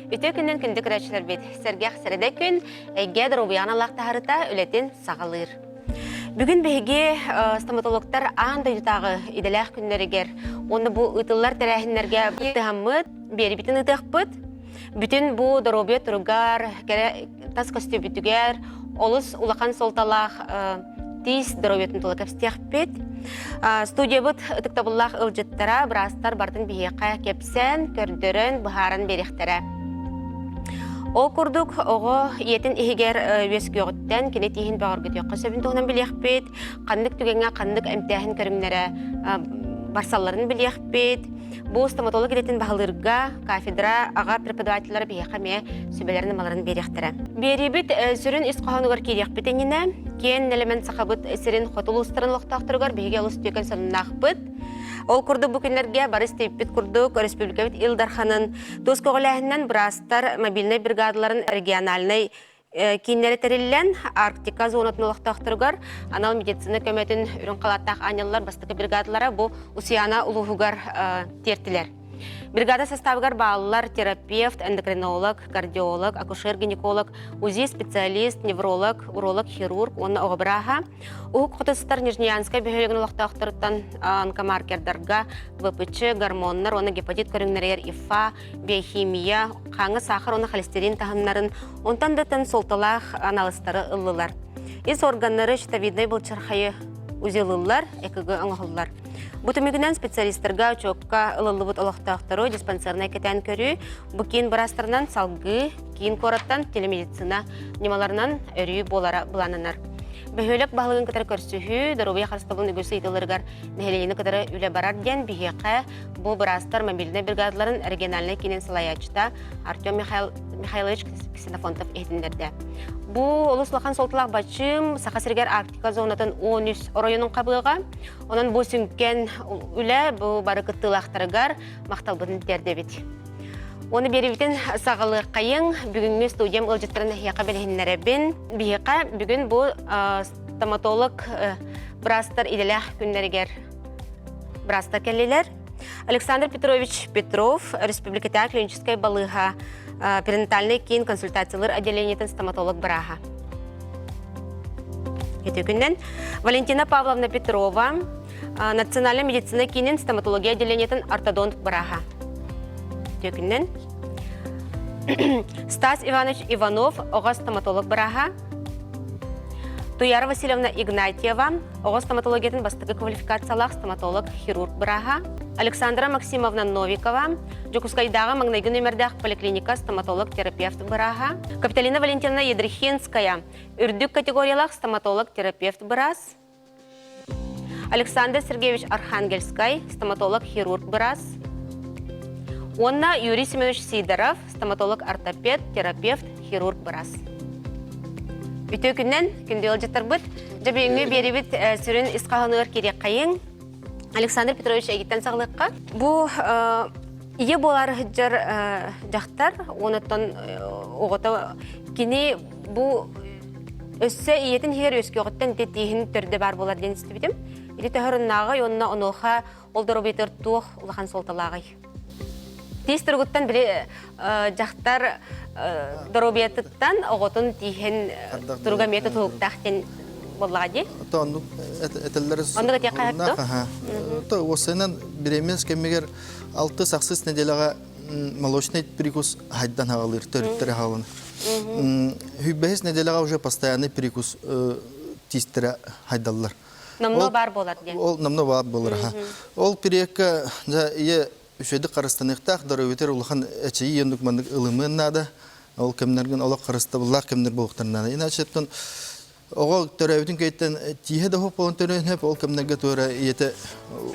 Үтүө күнүн күндү көрөөччүлэрбит! Сэргэх сэрэдэ күн эйгэ доруобуйаҕын аллаах таһарыта үлэтин саҕалыыр. Бүгүн биһиги стоматологтар аан дойдутааҕы идэлээх күннэригэр уонна бу ыытыллар тэрээһиннэргэ кыттыһаммыт, биэрибитин ыытыахпыт. Бүтүн бу доруобуйа туругар, кэрэ тас көстүүбүтүгэр олус улахан суолталаах тиис доруобуйатын тула кэпсэтиэхпит. Студиябыт ытыктабыллаах ыалдьыттара, быраастар барытын биһиэхэ кэпсээн, көрдөрөн, быһааран биэриэхтэрэ. Ол курдук, оҕо ийэтин иһигэр үөскүөҕүттэн кини тииһин бөҕөргөтүөххэ сөбүн туһунан билиэхпит, ханнык түгэҥҥэ ханнык эмтээһин көрүҥнэрэ барсалларын билиэхпит. Бу стоматолог идэтин баһылыырга кафедра аҕа преподавателлара биһиэхэ эмиэ сүбэлэрин-амаларын биэриэхтэрэ. Биэриибит сүрүн ис хоһоонугар киириэхпит иннинэ, киэн нэлэмэн Сахабыт сирин хоту улуустарын олохтоохторугар биһиги олус үтүөкэн сонуннаахпыт. Ол курдук бу күннэргэ бары истибиппит курдук өрөспүүбүлүкэбит Ил Дарханын тус көҕүлээһининэн быраастар мобильнай бригадаларын региональнай кииннэрэ тэриллэн, Арктика зонатын олохтоохторугар анал медицина көмөтүн үрүҥ халааттаах аанньаллар бастакы бригадалара бу Усуйаана улууһугар тиэртилэр. Бригада составыгар бааллар терапевт, эндокринолог, кардиолог, акушер-гинеколог, УЗИ-специалист, невролог, уролог-хирург уонна оҕо бырааһа. Уһук хоту сытар Нижнеянскай бөһүөлэгин олохтоохторуттан онкомаркердарга ВПЧ, гормоннар уонна гепатит көрүҥнэригэр ИФА, биохимия, хааҥҥа саахар уонна холестерин таһымнарын, онтон да атын суолталаах анализтары ыллылар. Ис органнары щитовиднай былчархайы УЗИлыыллар, ЭКГ оҥоһуллар. Бу түмүгүнэн специалистарга учуокка ылыллыбыт олохтоохтору диспансернай кэтээн көрүү, бу киин быраастарынан салгыы киин куораттан телемедицина ньымаларынан өрүү буолара былааннанар. Бөһүөлэк баһылыгын кытары көрсүһүү, доруобуйа харыстабылын үгүс ыйытыыларыгар нэһилиэнньэни кытары үлэ барар диэн биһиэхэ бу быраастар мобильнай бригадаларын региональнай киинин салайааччыта Артем Михайлович Ксенофонтов иһитиннэрдэ. Бу олус улахан суолталаах бачыым Саха сиригэр Арктика зонатын 13 оройуонун хабыаҕа. Онон бу сүҥкэн үлэ бу бары кыттыылаахтарыгар махталбытын тиэрдэбит. Оны биэрибитин саҕалыаххайыҥ. Бүгүҥҥү студиям ыалдьыттарын эһиэхэ билиһиннэрэбин. Биһиэхэ бүгүн бу стоматолог быраастар идэлээх күннэригэр быраастар кэллилэр. Александр Петрович Петров, Республикатааҕы клиническэй балыыһа перинатальнай киин консультациялыыр отделениетын стоматолог бырааһа. Ити күннэн Валентина Павловна Петрова, Национальнай медицина киинин стоматология отделениетын ортодонт бырааһа. Ити күннэн Стас Иванович Иванов, оҕо стоматолог бырааһа. Туяра Васильевна Игнатьева, оҕо стоматологиятын бастакы квалификациялаах стоматолог-хирург бырааһа. Александра Максимовна Новикова, Дьокуускайдааҕы маҥнайгы нүөмэрдээх поликлиника стоматолог-терапевт бырааһа. Капиталина Валентиновна Ядрихинская, үрдүк категориялаах стоматолог-терапевт быраас. Александр Сергеевич Архангельскай, стоматолог-хирург быраас. Уонна Юрий Семенович Сидоров, стоматолог-ортопед, терапевт, хирург быраас. Үтүө күннэн, күндү ыалдьыттарбыт. Дьэ бүгүҥҥү биэрибит сүрүн ис хоһоонугар киириэххэйиҥ. Александр Петрович эйигиттэн саҕалыахха. Бу ийэ буолар сылдьар дьахтар, онуттан оҕото кини бу өссө ийэтин иһигэр үөскүөҕүттэн ити тииһин төрдө баар буолар диэн истибитим. Ити төһөрүннааҕый уонна онуоха ол доруобуйатыгар туох улахан суолталааҕый? Тиис туругуттан били дьахтар доруобуйатыттан оҕотун тииһин туруга эмиэ тутулуктаах диэн буоллаҕа дии. То оннук этэллэр. Оннук этиэххэ сөп дуо? То уопсайынан беременность кэмигэр 6-8 неделяҕа молочный прикус хайдан хаалыр, төрүттэрэ хаалын. Хүббэһис неделяҕа уже постоянный прикус тиистэрэ хайдаллар. Номно баар буолар диэн. Ол номно баар буолар аха. Ол периодка дьэ ийэ үчүгэйдик харыстаныахтаах, доруобуйатыгар улахан эчэйии оннук маннык ылымыан наада. Ол кэмнэргин олох харыстабыллаах кэмнэр буолуохтарын наада. Иначе оттон оҕо төрөөбүтүн кэнниттэн тииһэ да суох буолан төрөөн сөп, ол кэмнэргэ туора ийэтэ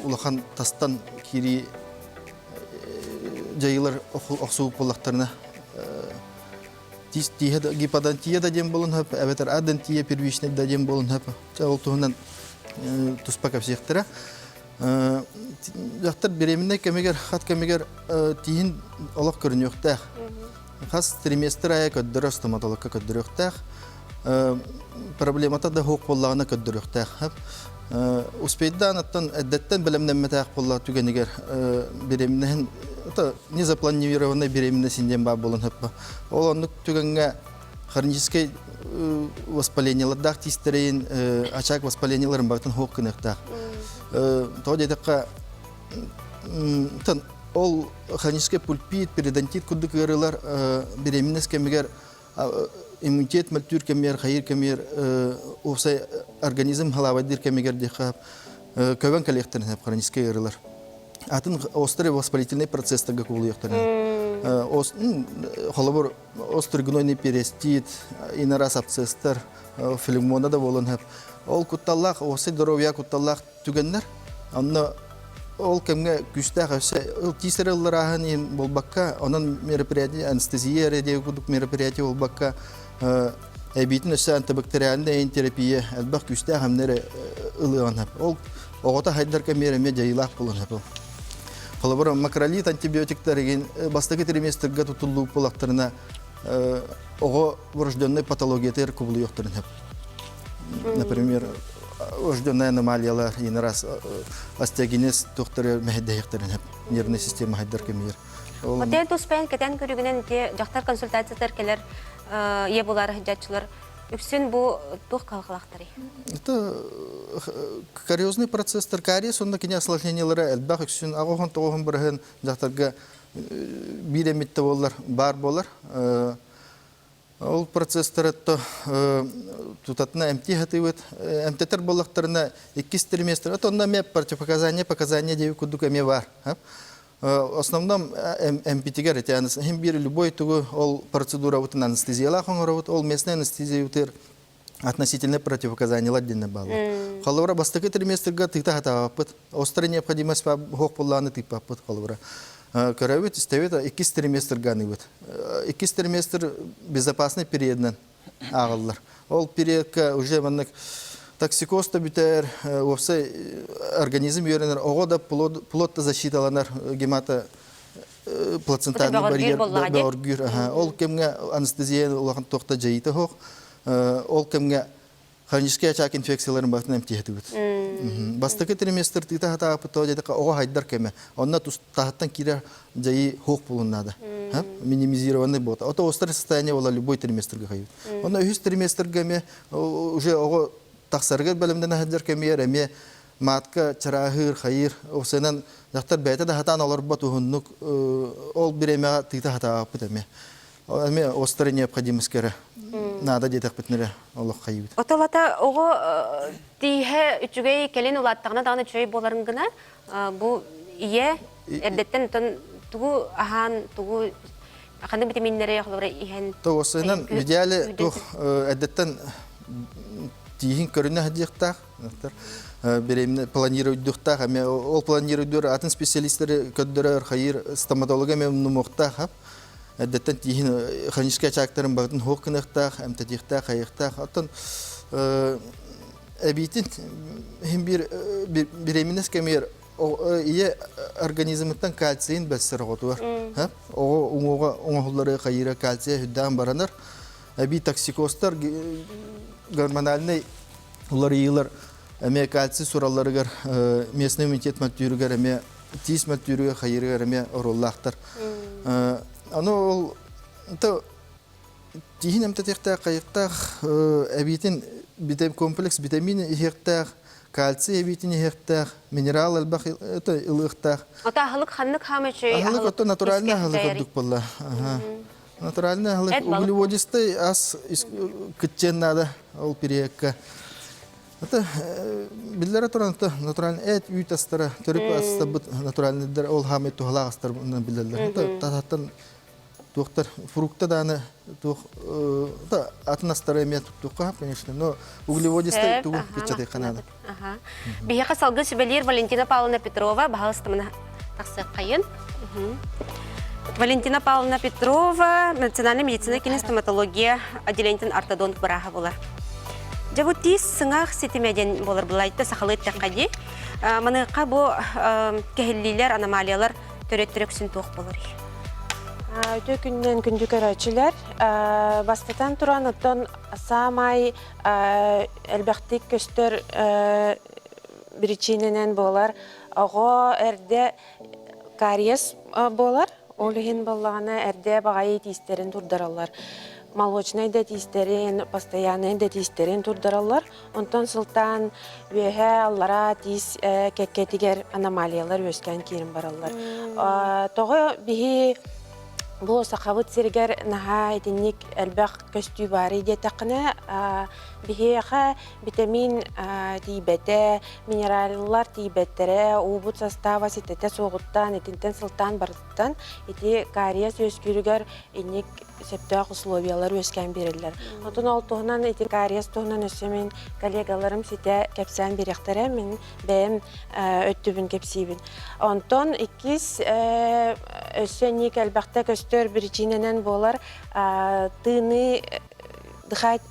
улахан тастан киирии дьайыылар охсубут буоллахтарына тииһэ да гиподонтия да диэн буолан сөп, эбэтэр адентия первичный да диэн буолан сөп. Ол туһунан туспа кэпсиэхтэрэ. Дьахтар беременнай кэмигэр, хат кэмигэр тииһин олох көрүнүөхтээх. Хас триместр айа көрдөрөр стоматологка көрдөрүөхтээх. Проблемата да суох буоллаҕына көрдөрүөхтээх. Успейдаан оттон эрдэттэн бэлэмнэммэтэх буолла түгэнигэр беременнаһын это незапланированная беременность диэн баар буолан сөп. Ол оннук түгэҥҥэ хроническай воспалениелардаах тиистэрин очаг воспалениеларын барытын суох гыныахтаах. Тоҕо диэтэххэ ол хроническай пульпит, периодонтит курдук ыарыылар беременность кэмигэр иммунитет мөлтүүр кэмигэр, хайыыр кэмигэр уопсай организм халаабайдыыр кэмигэр диэххэ көбөн кэлиэхтэрин сөп хроническай ыарыылар. Атын острый воспалительный процесстарга кубулуйуохтарын. Холобур, острый периостит, инораз абсцесстар, флегмона да буолуон сөп. Ол кутталлаах, уопсай здоровья кутталлаах түгэннэр. Онно ол кэмҥэ күүстээх өссө тиис эрэ ылларааһын иһин буолбакка, онон мероприятие анестезия эрэ диэн курдук мероприятие буолбакка, эбиитин өссө антибактериальная терапия элбэх күүстээх эмнэри ылыаҕын сөп. Ол оҕото хайдар кэмигэр эмиэ дьайыылаах буолуон сөп. Холобур, макролит антибиотиктар игин бастакы триместрга тутуллуу буоллахтарына оҕо врожденной патологиятыгар кубулуйуохтарын сөп. Например, врожденная аномалиялар, иин раз остеогенез туохтары мэһэйдэһиэхтэрин сөп. Нервная система хайдар кэмигэр. Отен туспен кэтэн көрүгүнэн ити дьахтар консультациятар кэлэр ийэ булар дьаччылар үксүн бу туох калхалахтарый? Это кариозный процесстар кариес онно кини осложнениелара элбэх үксүн аҕоһон тоҕоһун быраһын дьахтарга биир эмитте буоллар баар буолар. Ол процесстар то тутатына эмтии сатыыбыт. Эмтэтэр буоллахтарына иккис триместр, это онно эмиэ противопоказания, показания диэби курдук эмиэ баар. В основном эмпитигэр ити хим биир любой тугу ол процедурабытын анестезиялаах оҥоробут, ол местная анестезия относительно противопоказаниялар диэннэр бааллар. Холобура, бастакы триместрга тыыта хатаабаппыт. Острая необходимость суох буоллаҕына тыыппаппыт холобура. Көрөбүт, истэбит, иккис триместрга аныыбыт. Иккис триместр безопасный периодынан ааҕыллар. Ол периодка уже маннык токсикоз да бүтэр, уопсай организм үөрэнэр, оҕо да плод да защиталанар гемата плацентарный барьер бөҕөргүүр. Ол кэмҥэ анестезия улахан туохта дьайыыта суох. Ол кэмҥэ хронический очаг инфекцияларын барытын эмтиһэтибит. Бастакы триместр тыыта хатааппыт тоҕо диэтэххэ оҕо хайдар кэмэ. Онно таһыттан киирэр дьайыы суох буолун наада. Минимизированный буолта. Ото острое состояние буола любой триместрга хайыт. Онно үһүс триместрга эмиэ уже оҕо тахсарыгар бэлэмнэнэ сылдьар кэмигэр эмиэ матка чарааһыыр, хайыыр, осынан дьахтар бэйэтэ да хатаан олорбот уһуннук ол бириэмэҕэ тыыта хатаабаппыт эмиэ. Эмиэ острая необходимость эрэ наада диэтэхпитинэ эрэ олох хайыыбыт. Отолата оҕо тииһэ үчүгэй кэлин улааттаҕына даҕаны үчүгэй буоларын гына бу ийэ эрдэттэн оттон тугу аһаан тугу ханнык витаминнэри холобура иһэн Тоҕусынан идеале туох эрдэттэн тииһин көрүнэ сылдьыахтаах беременна планируйдуохтаах эмиэ ол планируйдуур атын специалисттары көрдөрөр хайыыр стоматолога эмиэ умнумуохтаах эрдэттэн тииһин хроническай очагтарын барытын суох гыныахтаах эмтэтиэхтээх хайыахтаах оттон эбиитин иһин биир беременность кэмигэр ийэ организмыттан кальцийын бэссэр оҕотугар оҕо уҥуоҕа оҥоһуллары хайыыра кальция үрдээн баранар эбии токсикозтар гормональнай уларыйыылар эмиэ кальций суралларыгар местный иммунитет мөлтүүрүгэр эмиэ тиис мөлтүүрүгэр хайыырыгар эмиэ оруоллаахтар аны ол тииһин эмтэтиэхтээх хайыктаах эбиитин комплекс витамин иһиэхтээх кальций эбиитин иһиэхтээх минерал элбэх ылыахтаах Ото аһылык ханнык хаама үчүгэй аһылык ото натуральный аһылык ордук буолла натуральный аһылык углеводистый ас кытчыан наада ол периодка это биллэрэ туран натуральный эт үүт астара төрүт астарбыт натуральныйдар ол хаамай туһалаах астар билэллэр это тататтан туохтар фрукта дааны туох атын астары эмиэ туттуохха конечно но углеводистай тугу кыччатыахха наада Биһиэхэ салгыы сүбэлиир Валентина Павловна Петрова баһалыстамына тахсыаххайын. Валентина Павловна Петрова Национальная медицина кини стоматология отделениетин ортодонт бырааһа буолар. Дьэ бу тиис сыҥаах ситимэ диэн буолар былайта сахалыы эттэххэ дии. Маныаха бу кэһиллиилэр, аномалиялар төрөттөрө үксүн туох буоларый? Үтүө күнүнэн күндү көрөөччүлэр. Бастатан туран, оттон саамай элбэхтик көстөр. биричиинэнэн буолар оҕо эрдэ кариес буолар. Ол иһин буоллаҕына эрдэ баҕайы тиистэрин турдараллар. Молочнай да тиистэрин, постояннай да тиистэрин турдараллар. Онтон сылтаан үөһээ аллараа тиис кэккэтигэр аномалиялар үөскээн киирэн бараллар. Тоҕо биһи бу Сахабыт сиригэр наһаа итинник элбэх көстүү баарый диэтэххинэ, биһиэхэ битэмиин тиийбэтэ, минераллар тиийбэттэрэ, уубут састааба ситэтэ суоҕуттан, итинтэн сылтаан барытыттан ити кариес үөскүүрүгэр инник сөптөөх условиялар үөскээн биэрэллэр. Отон ол туһунан ити кариес туһунан өссө мин коллегаларым ситэ кэпсээн биэриэхтэрэ, мин бэйэм өттүбүн кэпсиибин. Онтон иккис өссө инник элбэхтэ көстөр биричиинэнэн буолар тыыныы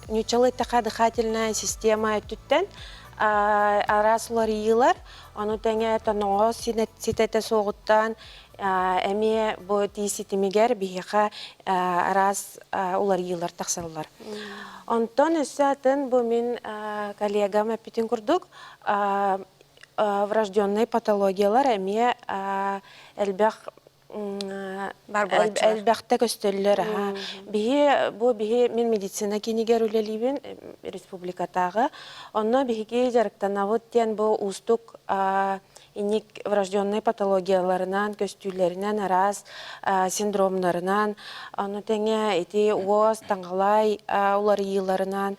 ньуччалыы эттэххэ дыхательная система өттүттэн араас уларыйыылар, ону тэҥэ тоноҕо ситэтэ суоҕуттан эмиэ бу тиис ситимигэр биһиэхэ араас уларыйыылар тахсаллар. Онтон өссө атын бу мин коллегам эппитин курдук врожденный патологиялар эмиэ элбэх элбэхтэ көстөллөр аха. Биһи бу биһи мин медицина киинигэр үлэлиибин республикатааҕы. Онно биһиги дьарыктанабыт диэн бу уустук инник врожденный патологияларынан, көстүүлэринэн, араас синдромнарынан, ону тэҥэ ити уос, таҥалай уларыйыыларынан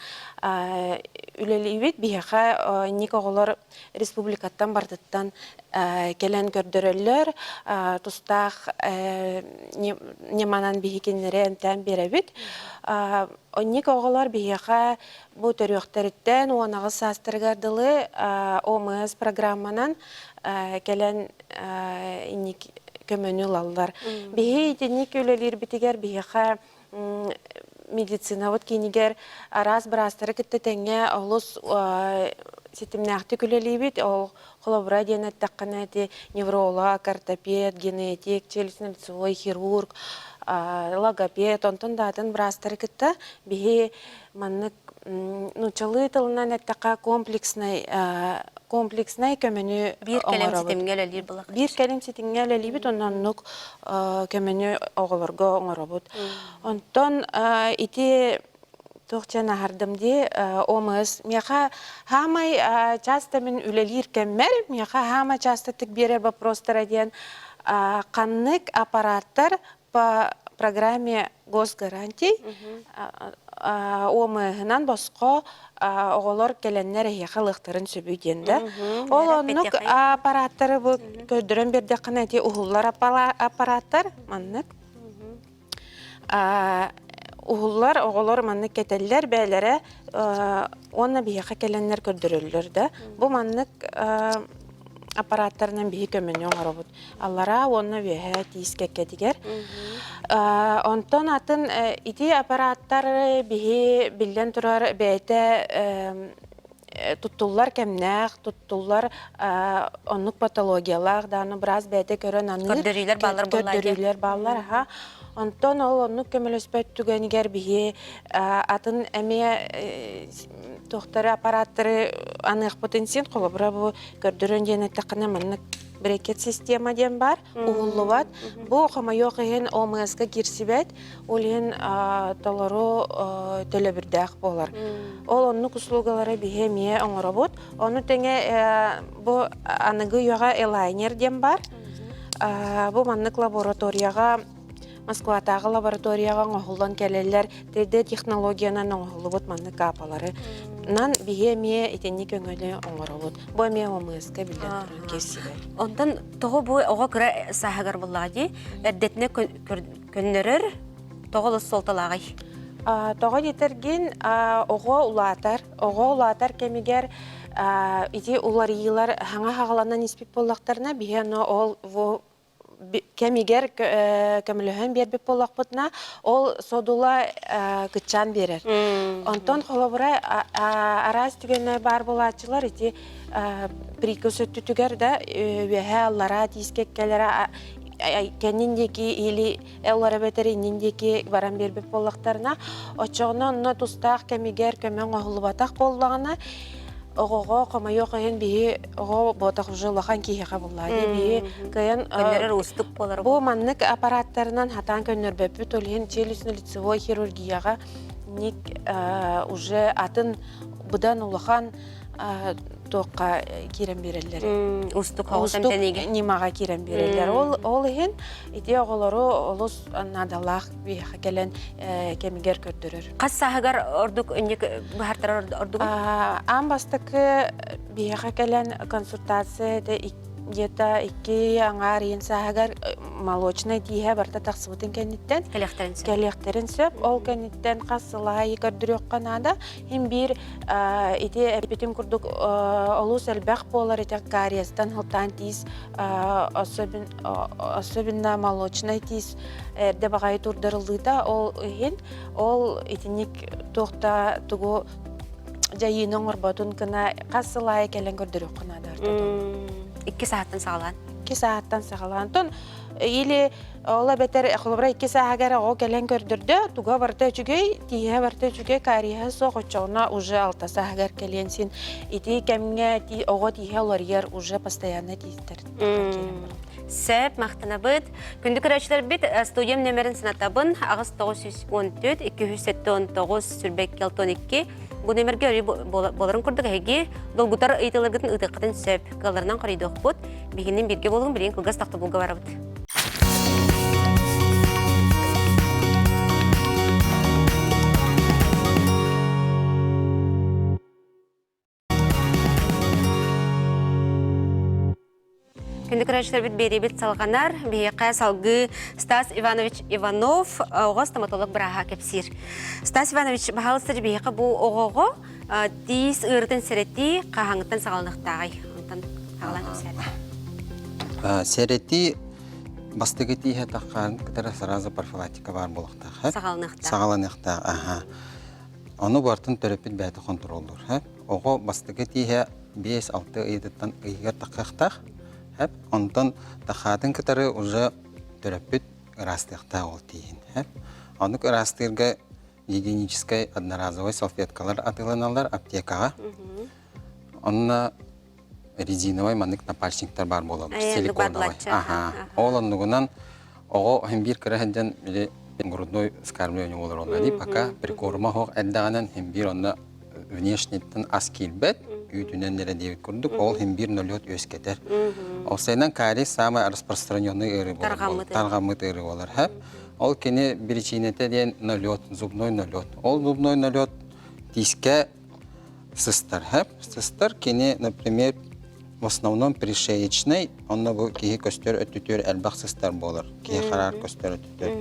үлэлиибит. Биһиэхэ инник оҕолор республикаттан барытыттан кэлэн көрдөрөллөр, тустаах ньыманан биһи кинилэри эмтээн биэрэбит. Онньук оҕолор биһиэхэ бу төрүөхтэриттэн 18 саастарыгар дылы ОМС программанан кэлэн инник көмөнү ылаллар. Биһи итинник үлэлиирбитигэр биһиэхэ медицинабыт киинигэр араас быраастары кытта тэҥҥэ олус ситимнээхтик үлэлиибит. Ол холобура диэн эттэххинэ ити невролог, ортопед, генетик, челюстно-лицевой хирург, логопед, онтон да атын быраастары кытта биһи маннык нууччалыы тылынан эттэххэ комплекснай комплекснай көмөнү биир кэлим ситимҥэ үлэлиир буоллахха биир кэлим ситимҥэ үлэлиибит онон оннук көмөнү оҕолорго оҥоробут онтон ити туох диэн аһардым дии ОМС миэхэ хаамай часто мин үлэлиир кэммэр миэхэ хаамай частотык биэрэр вопростара диэн ханнык аппараттар по программе госгарантий ОМС-ынан босхо оҕолор кэлэннэр эһиэхэ ылыахтарын сөбүй диэн да. Ол оннук аппараттары бу көрдөрөн биэрдэххинэ ити уһуллар аппараттар маннык уһуллар оҕолор маннык кэтэллэр бээлэрэ уонна биһиэхэ кэлэннэр көрдөрөллөр да. Бу маннык аппараттарынан биһи көмөнү оҥоробут. Аллараа уонна үөһээ тиис кэккэтигэр. Онтон атын ити аппараттар биһи биллэн турар бэйэтэ туттуллар кэмнээх, туттуллар оннук патологиялаах дааны быраас бэйэтэ көрөн аныыр. Көрдөрүүлэр бааллар Көрдөрүүлэр бааллар, аха. Онтон ол оннук көмөлөспөт түгэнигэр биһи атын эмиэ туохтары аппараттары аныахпытын син холобура бу көрдөрөн диэн эттэххинэ маннык брекет система диэн баар уһуллубат бу хомойуох иһин ОМС-ка киирсибэт ол иһин толору төлөбүрдээх буолар ол оннук услугалары биһи эмиэ оҥоробут ону тэҥэ бу аныгы үйэҕэ элайнер диэн баар бу маннык лабораторияҕа Москватааҕы лабораторияҕа оҥоһуллан кэлэллэр 3D технологиянан оҥоһуллубут маннык каапалары нан биһи эмиэ итинник өҥөнү оҥоробут. Бу эмиэ ОМС-ка биллэн туран киирсибэт. Онтон тоҕо бу оҕо кыра сааһыгар буллаҕа дии, эрдэтинэ көннөрөр тоҕо олус суолталааҕый? Тоҕо диэтэргин оҕо улаатар, оҕо улаатар кэмигэр ити уларыйыылар хаҥа хаҕаланан испит буоллахтарына, биһи аны ол кэмигэр көмөлөһөн биэрбит буоллахпытына, ол содула кыччаан биэрэр. Онтон холобура араас түгэннэр баар буолааччылар ити прикус өттүтүгэр да үөһээ аллараа тиис кэккэлэрэ кэннин диэки или олор эбэтэр иннин диэки баран биэрбит буоллахтарына, оччоҕуна онно тустаах кэмигэр көмө оҥоһуллубатах буоллаҕына, Оҕоҕо хомойуох иһин биһи оҕо буотах уже улахан киһиэхэ буллаа дии биһи кыайан Көннөрөр уустук буолар. Бу маннык аппараттарынан хатаан көннөрбөппүт, ол иһин челюстно-лицевой хирургияҕа ник уже атын быдан улахан туохха киирэн биэрэллэр. Уустук уустук ньымаҕа киирэн биэрэллэр. Ол ол иһин ити оҕолору олус наадалаах биһиэхэ кэлэн кэмигэр көрдөрөр. Хас сааһыгар ордук инник быһартарар ордук? Аан бастакы биһиэхэ кэлэн консультация где-то икки аҥаар иин сааһыгар молочнай тииһэ барыта тахсыбытын кэнниттэн кэлиэхтэрин сөп. Кэлиэхтэрин сөп. Ол кэнниттэн хас сыл аайы көрдөрүөххэ наада. Иһин биир ити эппитим курдук олус элбэх буолар ити кариестан сылтаан тиис особенно молочнай тиис эрдэ баҕайы турдарыллыыта ол иһин ол итинник туохта тугу дьайыыны оҥорботун гына хас сыл аайы кэлэн көрдөрүөххэ наада Икки сааттан саҕалаан. Икки сааттан саҕалаан. Тон или ол эбэтэр холобура икки сааһыгар оҕо кэлэн көрдөрдө, туга барыта үчүгэй, тииһэ барыта үчүгэй, кариеһа суох, оччоҕуна уже алта сааһыгар кэлиэн син ити кэмҥэ оҕо тииһэ уларыйар уже постоянно тиистэр. Сөп, махтанабыт. Күндү көрөөччүлэрбит, студиям нөмерин санатабын 8914 279 22 Бу нөмерге өрүү боларын курдук эһиги долгутар ыйытыыларгытын ыытыаххытын сөп. Кыалларынан хоруйдуохпут. Биһигинин бииргэ буолуҥ, билигин кылгас тохтобулга барабыт. Күндү көрөөччүлэрбит биэриибит салҕанар. Биһиэхэ салгыы Стас Иванович Иванов оҕо стоматолог бырааһа кэпсиир. Стас Иванович, баһаалыста биһиэхэ бу оҕоҕо тиис ыарытын сэрэтии хаһааҥҥыттан саҕаланыахтааҕый? Онтон саҕалаан кэпсээтэ. Сэрэтии бастакы тииһэ таххаан кытары сразу профилактика баар буолуохтаах. Саҕаланыахтаах. Саҕаланыахтаах, аха. Ону барытын төрөппүт бэйэтэ хонтуруоллуур. Оҕо бастакы тииһэ 5-6 ыйытыттан ыйыгар таххыахтаах. Онтон тахаатын кытары уже төрөппүт ыраастыахтаах ол тииһин. Оннук ыраастыырга гигиеническай одноразовай салфеткалар атыыланаллар аптекаҕа. Онно резиновай маннык напальчниктар баар буолаллар, силиконовай. Аха. Ол оннугунан оҕо хим биир кыра сылдьан били грудной вскармливание буолар онно дии пока прикорма оһох эрдэҕинэн хим биир онно внешниттан ас киирбэт үүтүнэн эрэ диэбит курдук ол хим биир налет үөскэтэр. Ол сайынан кариес самый распространенный ыарыы буолар. Тарҕаммыт ыарыы буолар. Ол кини биричиинэтэ диэн налет, зубной налет. Ол зубной налет тиискэ сыстар. Сыстар кини, например, в основном пришеечный, онно бу киһи көстөр өттүтүөр элбэх сыстар буолар. Киһи хараар көстөр өттүтүөр.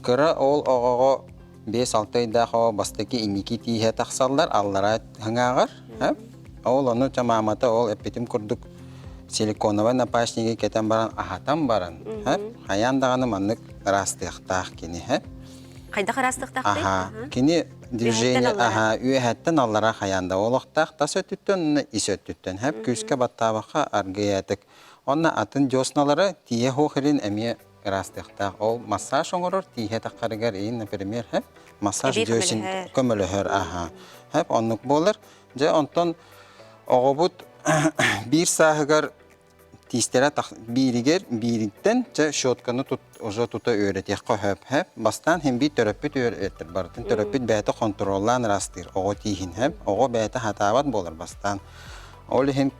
Кыра ол оҕоҕо 5-6 ыйдаах оҕо бастакы инники тииһэ тахсаллар, аллара хыҥааҕар. Ол ону чамаамата ол эппитим курдук силиконовай напашнигы кэтэн баран аһатан баран, хайаан даҕаны маннык ыраастыахтаах кини. Хайдах ыраастыахтаахтый? Аха. Кини движение аха үөһэттэн аллара хайаан да олохтоох тас өттүттэн уонна ис өттүттэн хэп күүскэ баттаабакка аргыйаатык. Онно атын десналары тиийэ хуох илин эмиэ ыраастыахтаах. Ол массаж оҥорор тииһэ таххарыгар иин, например, хэп массаж Эбии десин көмөлөһөр. көмөлөһөр аха. Хэп оннук буолар. Дьэ онтон оҕобут биир сааһыгар Тиистэрэ бииригэр биириттэн чэ щетканы тут уже тута үөрэтиэххэ сөп сөп. Бастаан һин биир төрөппүт үөрэтэр барытын төрөппүт бэйэтэ хонтуруоллаан ыраастыыр оҕо тииһин сөп. Оҕо бэйэтэ хатаабат буолар бастаан. Ол иһин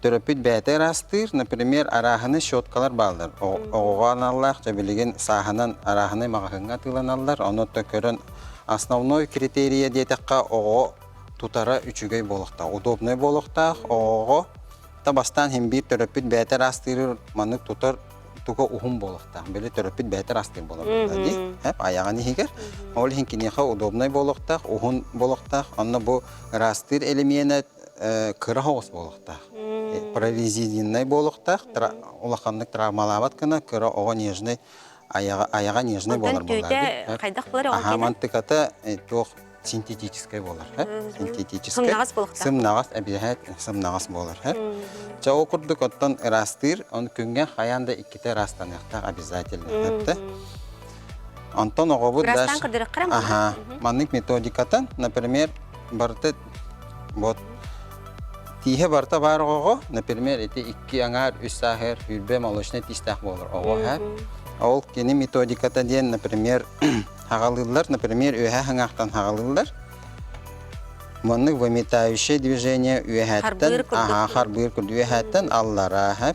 төрөппүт бэйэтэ ыраастыыр. Например, арааһыны щеткалар бааллар. Оҕоҕо аналлаах дьэ билигин сааһынан арааһынай маҕаһыыҥҥа атыыланаллар. Ону то көрөн основной критерия диэтэххэ оҕо тутара үчүгэй буолуохтаах, удобнай буолуохтаах. Оҕоҕо Та бастаан иһин биир төрөппүт бэйэтэ ыраастыыры маннык тутар туга уһун буолуохтаах. Били төрөппүт бэйэтэ ыраастыыр буолар дии. Хэп айаҕын иһигэр. Ол иһин киниэхэ удобнай буолуохтаах, уһун буолуохтаах. Онно бу ыраастыыр элемиэнэ кыра соҕус буолуохтаах. Прорезиненнай буолуохтаах, улаханнык травмалаабат гына кыра оҕо нежный айаҕа, айаҕа нежный буолар буоллар. Хайдах буолар оҕо Аха мантыката туох синтетическай буолар синтетическай сымнаҕас буолуохтаах сымнаҕас эбиэһэт сымнаҕас буолар чэ ол курдук оттон ыраастыыр он күҥҥэ хайаан да иккитэ ыраастаныахтаах обязательно эптэ онтон оҕобут ырастаан көрдөрөххө аха маннык методиката например барыта вот. Тииһэ барыта баар оҕоҕо, например, ити икки аҥаар, үс сааһыгар 20 молочнай тиистээх буолар оҕо һэ. Ол кини методиката диэн, например, хаҕалыыллар, например, үөһээ хаҥаахтан хаҕалыыллар. Маннык выметающее движение үөһээттэн, аха, харбыыр курдук үөһээттэн аллараа һэ.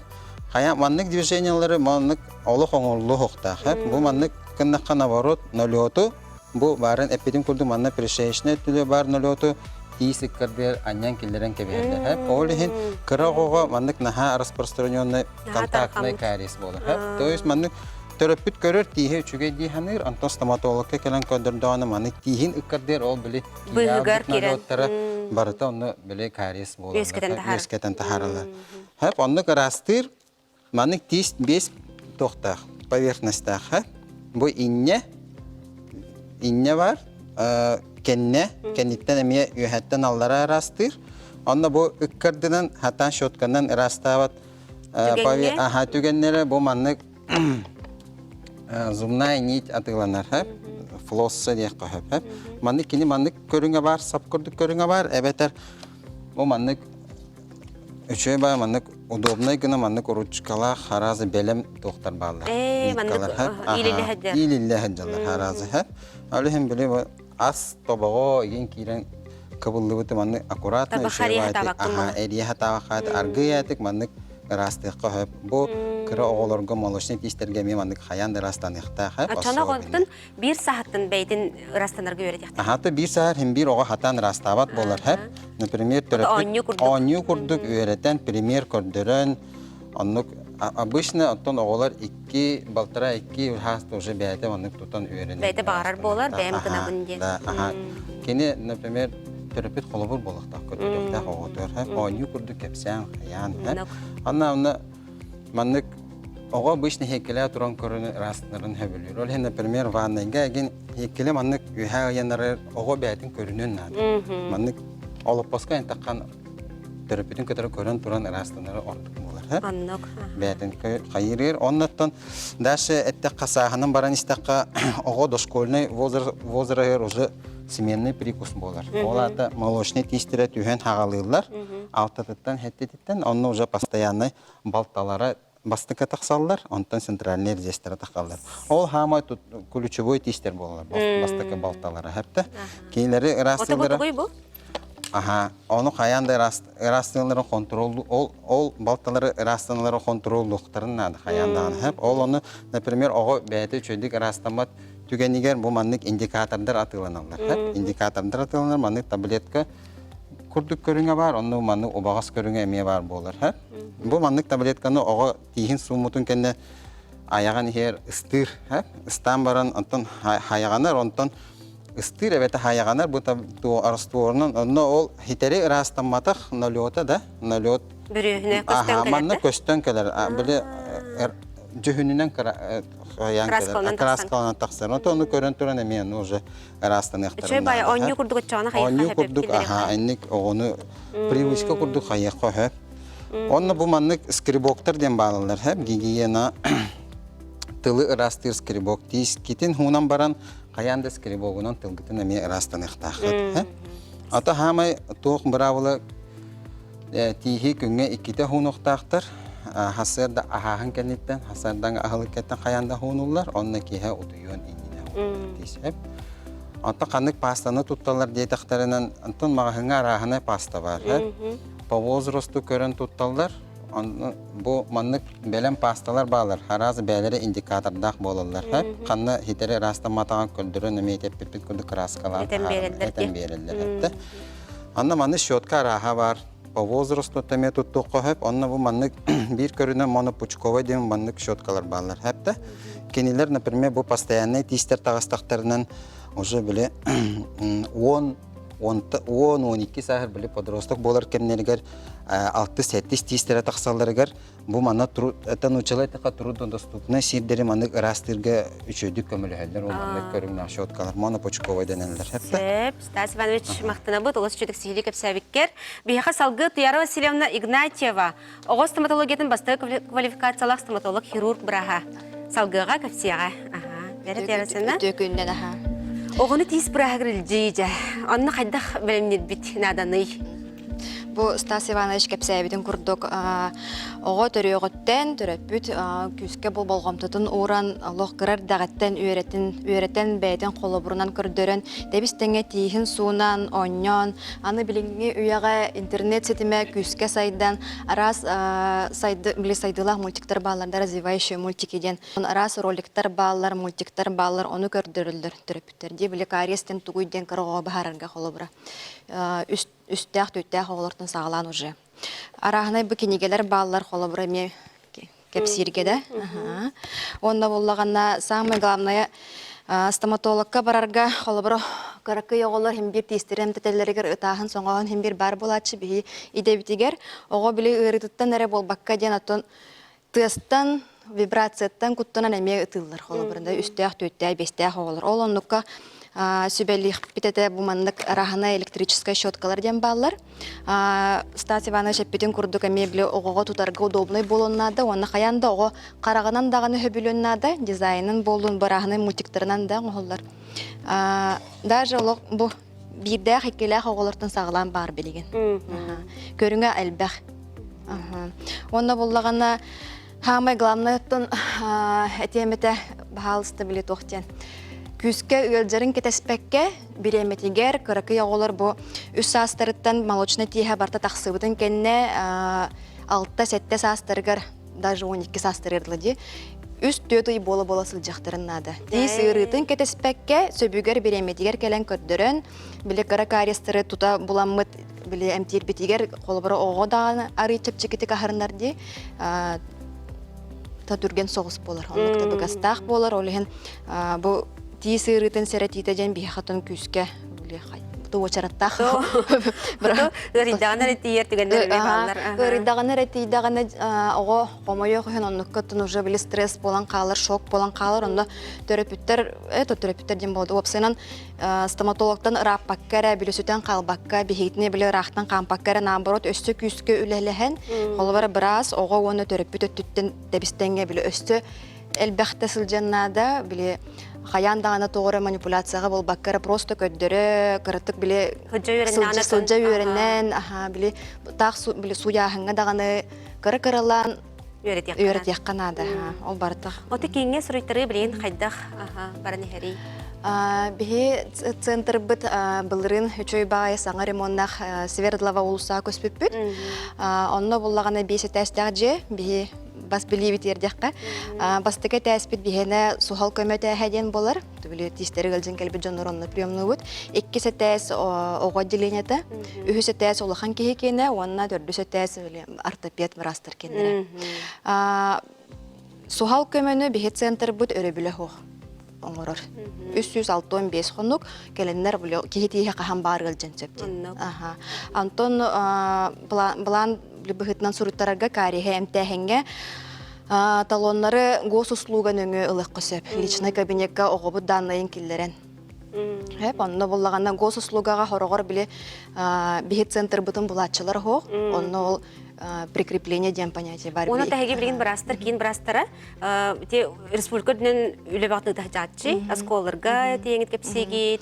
Хайа маннык движениелары маннык олох оҥорлуохтаах һэ. Бу маннык гыннахха наоборот налету Бу баарын эппитим курдук манна пришеечнай өттүлү баар налету тиис ыккардыгар анньан киллэрэн кэбиһэллэр. Ол иһин кыра оҕоҕо маннык наһаа распространенный контактный кариес буолар. То есть маннык төрөппүт көрөр тииһэ үчүгэй дии саныыр, онтон стоматологка кэлэн көрдөрдөҕүнэ маннык тииһин ыккардыгар ол били быыһыгар киирэн барыта онно били кариес буолар. Үөскэтэн таһаараллар. Хэп оннук ыраастыыр Маннык тиис биэс туохтаах, поверхностаах. Бу инньэ, инньэ бар, кэннэ, кэнниттэн эмиэ үөһэттэн аллара ыраастыыр. Онно бу ыккардынан хатаан щетканан ыраастаабат аха түгэннэрэ бу маннык зубная нить атыыланар флосса диэххэ сөп. Маннык кини маннык көрүҥэ бар, сап курдук көрүҥэ бар, эбэтэр бу маннык Үчүгэй баа маннык удобнай гына маннык ручкалаах харазы бэлэм туохтар бааллар. Ээ, маннык иилиллэ сылдьар. Иилиллэ сылдьаллар харазы һэ. Ол иһин били ас тобоҕо игин киирэн кыбыллыбыты маннык аккуратно үчүгэй аха эрийэ хатаабакка аргыый аатык маннык ыраастыахха сөп. Бу кыра оҕолорго молочный тиистэргэ эмиэ маннык хайаан да ыраастаныахтаах. Оччоно оҕоттон биир саһаттан бэйэтин ырастанарга үөрэтиэхтэр. Аһата биир саһар хим биир оҕо хатаан ыраастаабат буолар хэп. Например, төрөппүт оонньуу курдук үөрэтэн, пример көрдөрөн, оннук обычно оттон оҕолор икки, балтара икки хааста уже бэйэтэ оннук тутан үөрэнэр. Бэйэтэ баҕарар буолар, бэйэм гынабын диэн. Да, аха. Кини, например, төрөппүт холобур буолуохтаах, көрдөрүөхтээх оҕотугар, оонньуу курдук кэпсээн, хайаан, Анна онно Маннык оҕо обычно иһиккилээ туран көрөн ыраастынарын сөбүлүүр. Ол иһин, например, ваннайга эгин иһиккилэ маннык үөһээ ыйанары оҕо бэйэтин көрүнүөн наада. Маннык олоппоско ынтаххан төрөппүтүн кытары көрөн туран ыраастанары ордук буолар. Оннук. Бэйэтин хайырыыр. Оннуттан дальше эттэххэ сааһынан баран истэххэ оҕо дошкольный возраһыгар уже сменный прикус буолар. Ол аата молочный тиистэрэ түһэн хаҕалыыллар. Алтатыттан хэттититтэн онно уже постоянный балталара бастакы тахсаллар, онтон центральный резестэрэ тахаллар. Ол хаамай ключевой тиистэр буолалар бастакы балталара хэптэ. Кинилэри ыраастыыллара бу? Аха, ону хайаан да ыраастыылларын контроллу ол ол балталары ыраастаналары контроллуохтарын наада хайаан даҕаны хэп. Ол ону, например, оҕо бэйэтэ үчүгэйдик ыраастаммат түгэнигэр бу маннык индикатордар атыыланаллар. Хэп. Индикатордар атыыланар маннык таблетка курдук көрүҥэ баар, онно маннык убаҕас көрүҥэ эмиэ баар буолар. Һэ? Бу маннык таблетканы оҕо тииһин сууммутун кэннэ айаҕын иһэр ыстыыр. Һэ? Ыстаан баран онтон хайаҕанар, онтон ыстыыр эбэтэ хайаҕанар бу растворунан онно ол хитэри ыраастамматах налета да налет бүрүөһүнэ көстөн кэлэр манна көстөн кэлэр били дьүһүнүнэн хайаан кэлэр краскаланан тахсар ону көрөн туран эмиэ уже ыраастаныахтарын Үчүгэй баайы оонньуу курдук оччоҕуна хайыахха Оонньуу курдук аха инник оҕону привычка курдук хайыахха сөп. Онно бу маннык скребоктар диэн баалалар сөп гигиена тылы ыраастыыр скребок тиискитин хуунан баран хайаан да скребогунан тылгытын эмиэ ыраастаныахтааххыт. Ата хаамай туох быраабыла Тииһи күҥҥэ иккитэ уһуунуохтаахтар. Сарсыарда аһааһын кэнниттэн, сарсыардаҥ аһылык кэнниттэн хайаан да уһуунуллар, онно киэһэ утуйуон иннинэ уһууллар тиис. Онтон ханнык паастаны тутталлар диэтэхтэринэн, онтон маҕаһыыҥҥа арааһынай пааста баар. По возрасту көрөн тутталлар. Онно бу маннык бэлэм паасталар баалар. Араас бэйэлэрэ индикатордаах буолаллар. Ханна хитэри ыраастамматаҕын көрдөрөн эмиэ эппиппит курдук кырааскалаан этэн биэрэллэр. Анна маны щетка арааһа баар. По возрасту эмиэ туттуохха сөп. Онно бу маннык биир көрүнэ монопучковай диэн маннык щеткалар бааллар. Хэптэ. Кинилэр, например, бу постоянный тиистэр таҕыстахтарынан уже били 10 10-12 сааһыр били подросток буолар кэмнэригэр 6-7 тиистэрэ тахсалларыгар Бу манна это научила этиха труднодоступный сирдэри маннык ыраастыырга үчүгэйдик көмөлөһөллөр ол маннык көрүҥнээх щеткалар монопочковай дэнэллэр. Сөп. Стас Иванович махтанабыт олус үчүгэй сиһилии кэпсээбиккэр. Биһиэхэ салгыы Туяра Васильевна Игнатьева оҕо стоматологиятын бастакы квалификациялаах стоматолог хирург бырааһа. Салгыаҕа кэпсиэҕэ. Аха. Бэрэ Туяра Васильевна. Үтүө күннэн аха. Оҕону тиис бырааһыгар илдьии дьэ. Онно хайдах бэлэмнирбит нааданый? Бу Стас Иванович кэпсээбитин курдук оҕо төрүөҕүттэн төрөппүт күүскэ бу болҕомтотун ууран олох кыра эрдэҕиттэн үөрэтин үөрэтэн бэйэтин холобурунан көрдөрөн тэбис тэҥҥэ тииһин суунан оонньоон аны билиҥҥи үйэҕэ интернет ситимэ күүскэ сайдан араас сайды били сайдыылаах мультиктар бааллар да развивающие мультики диэн араас роликтар бааллар мультиктар бааллар ону көрдөрөллөр төрөппүттэр дии били кариес диэн тугуй диэн кыра оҕоҕо быһаарарга холобура үстээх түүттээх оҕолортон саҕалаан уже арааһынай бу кинигэлэр бааллар холобура эмиэ кэпсииргэ да уонна буоллаҕына самое главное стоматологка барарга холобура кыракый оҕолор хим биир тиистэрин эмтэтэллэригэр ытааһын соҥооһун хим биир баар буолааччы биһи идэбитигэр оҕо били ыарыытыттан эрэ буолбакка диэн оттон тыастан вибрацияттан куттанан эмиэ ытыыллар холобурунда үстээх түөртээх биэстээх оҕолор ол оннукка сүбэлиэхпит этэ бу маннык раһана электрическай щеткалар диэн бааллар Стас Иванович эппитин курдук эмиэ били оҕоҕо тутарга удобнай буолуон наада уонна хайаан да оҕо хараҕынан даҕаны сөбүлүөн наада дизайнын буоллун бырааһынай мультиктарынан да оҥоһуллар даже олох бу биирдээх иккилээх оҕолортон саҕалаан баар билигин көрүҥэ элбэх Уонна буллаҕына хаамай главнайыттан этиэм этэ баһаалыста били туох диэн күүскэ ыалдьарын кэтэспэккэ бириэмэтигэр кыракый оҕолор бу үс саастарыттан молочнай тииһэ барта тахсыбытын кэннэ 6-7 саастарыгар даже 12 саастарыгар дылы дии үс-түөрт ый буола-буола сылдьыахтарын наада. Тиис ыарыытын кэтэспэккэ, сөбүгэр бириэмэтигэр кэлэн көрдөрөн, били кыра кариестары тута буламмыт били эмтиирбитигэр холобура оҕо даҕаны арый чэпчэкитик аһарынар дии та түргэн соҕус буолар оннук табыгастаах буолар ол иһин бу тиис ыарыытын сэрэтиитэ диэн биһиэхэ тон күүскэ уочараттаах ыарыйдаҕына эрэ тиийэр түгэннэр эмиэ бааллар ыарыйдаҕына эрэ тиийдэҕинэ оҕо хомойуох иһин оннукка уже били стресс буолан хаалар шок буолан хаалар онно төрөппүттэр это төрөппүттэр диэн буолду уопсайынан стоматологтан ырааппакка эрэ били сүтэн хаалбакка биһигитини били ыраахтан хаампакка эрэ наоборот өссө күүскэ үлэлэһэн холобура быраас оҕо уонна төрөппүт өттүттэн тэбистэҥҥэ били өссө элбэхтэ сылдьан наада били хайаан даҕаны тоҕо эрэ манипуляцияҕа буолбакка эрэ просто көрдөрө кыратык били сылдьа үөрэнэн аха били таах били сууйааһыҥҥа даҕаны кыра кыралаан үөрэтиэххэ наада ол барыта Оты кииҥҥэ суруйтарыы билигин хайдах баран иһэрий? Биһи центрбыт былырыын үчүгэй баҕайы саҥа ремоннаах Свердлова уулуссаҕа көспүппүт. Онно буллаҕына биэс этээстээх дьиэ биһи бас билиибит тиэрдиэххэ. Бастакы этээспит биһиэнэ суһал көмө этээһэ диэн буолар. Били тиистэри ыалдьан кэлбит дьоннор онно приемнуубут. Иккис этээс оҕо отделениета, үһүс этээс улахан киһи киэнэ уонна төрдүс этээс ортопед быраастар киэннэрэ. Суһал көмөнү биһи центрбыт өрөбүлэ суох оҥорор. 365 хонук кэлэннэр киһи тииһэ хаһан баар ыалдьан сөп диэн. Антон былаан быһыытынан суруйтарарга кариеһы эмтээһиҥҥэ талоннары госуслуга нөҥүө ылыахха сөп. Личный кабинекка оҕобут дааннайын киллэрэн. Хэп, онно буллаҕына госуслугаҕа хороҕор били биһи центрбытын булааччылар оһох. Онно ол прикрепление диэн понятие бар. Уонна тэһиги билигин быраастар, киин быраастара те республика үрдүнэн үлэ баҕатын ыытаһдьааччы, оскуолаларга тиэҥит кэпсиигит.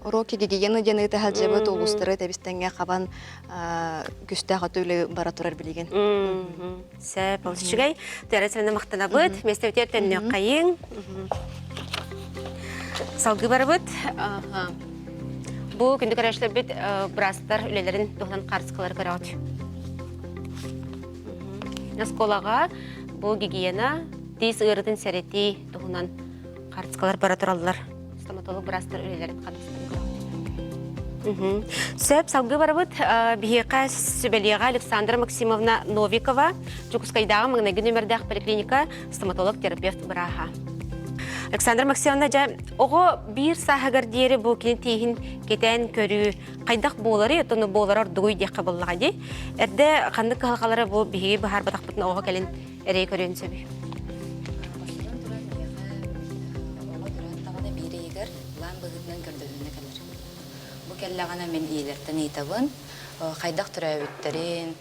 Уроки гигиены диэн ыытаһалдьабыт улуустары тэбистэҥҥэ хабан күстээх оту үлэ бара турар билигин. Сөп, ол үчүгэй. Туяра сэрэнэ махтанабыт. Миэстэбитигэр төннүөххэйиҥ. Салгыы барабыт. Бу күндү көрөөччүлэрбит быраастар үлэлэрин туһунан хаартыскалары көрөҕүт. Оскуолаҕа бу гигиена, тиис ыарыытын сэрэтии туһунан хаартыскалар бара тураллар. Стоматолог быраастар үлэлэрин ханыстан көрөҕүт. Сөп, салгыы барабыт. Биһиэхэ сүбэлиэҕэ Александра Максимовна Новикова, Дьокуускайдааҕы маҥнайгы нүөмэрдээх поликлиника стоматолог-терапевт бырааһа. Александра Максимовна, дьэ, оҕо биир сааһыгар диэри бу кини тииһин кэтээн көрүү хайдах буоларый, оттон буолара ордугуй диэххэ буоллаҕа дии. Эрдэ ханнык кыһалҕалары бу биһиги быһаарбатахпытына оҕо кэлин эрэй көрүөн сөбүй? Бастатан туран, миэхэ оҕо төрөөн даҕаны биир ыйыгар былаан быһыытынан көрдөрүүнү кэлэр. Бу кэллэҕинэ мин ийэлэртэн ыйытабын, хайдах төрөөбүттэрин,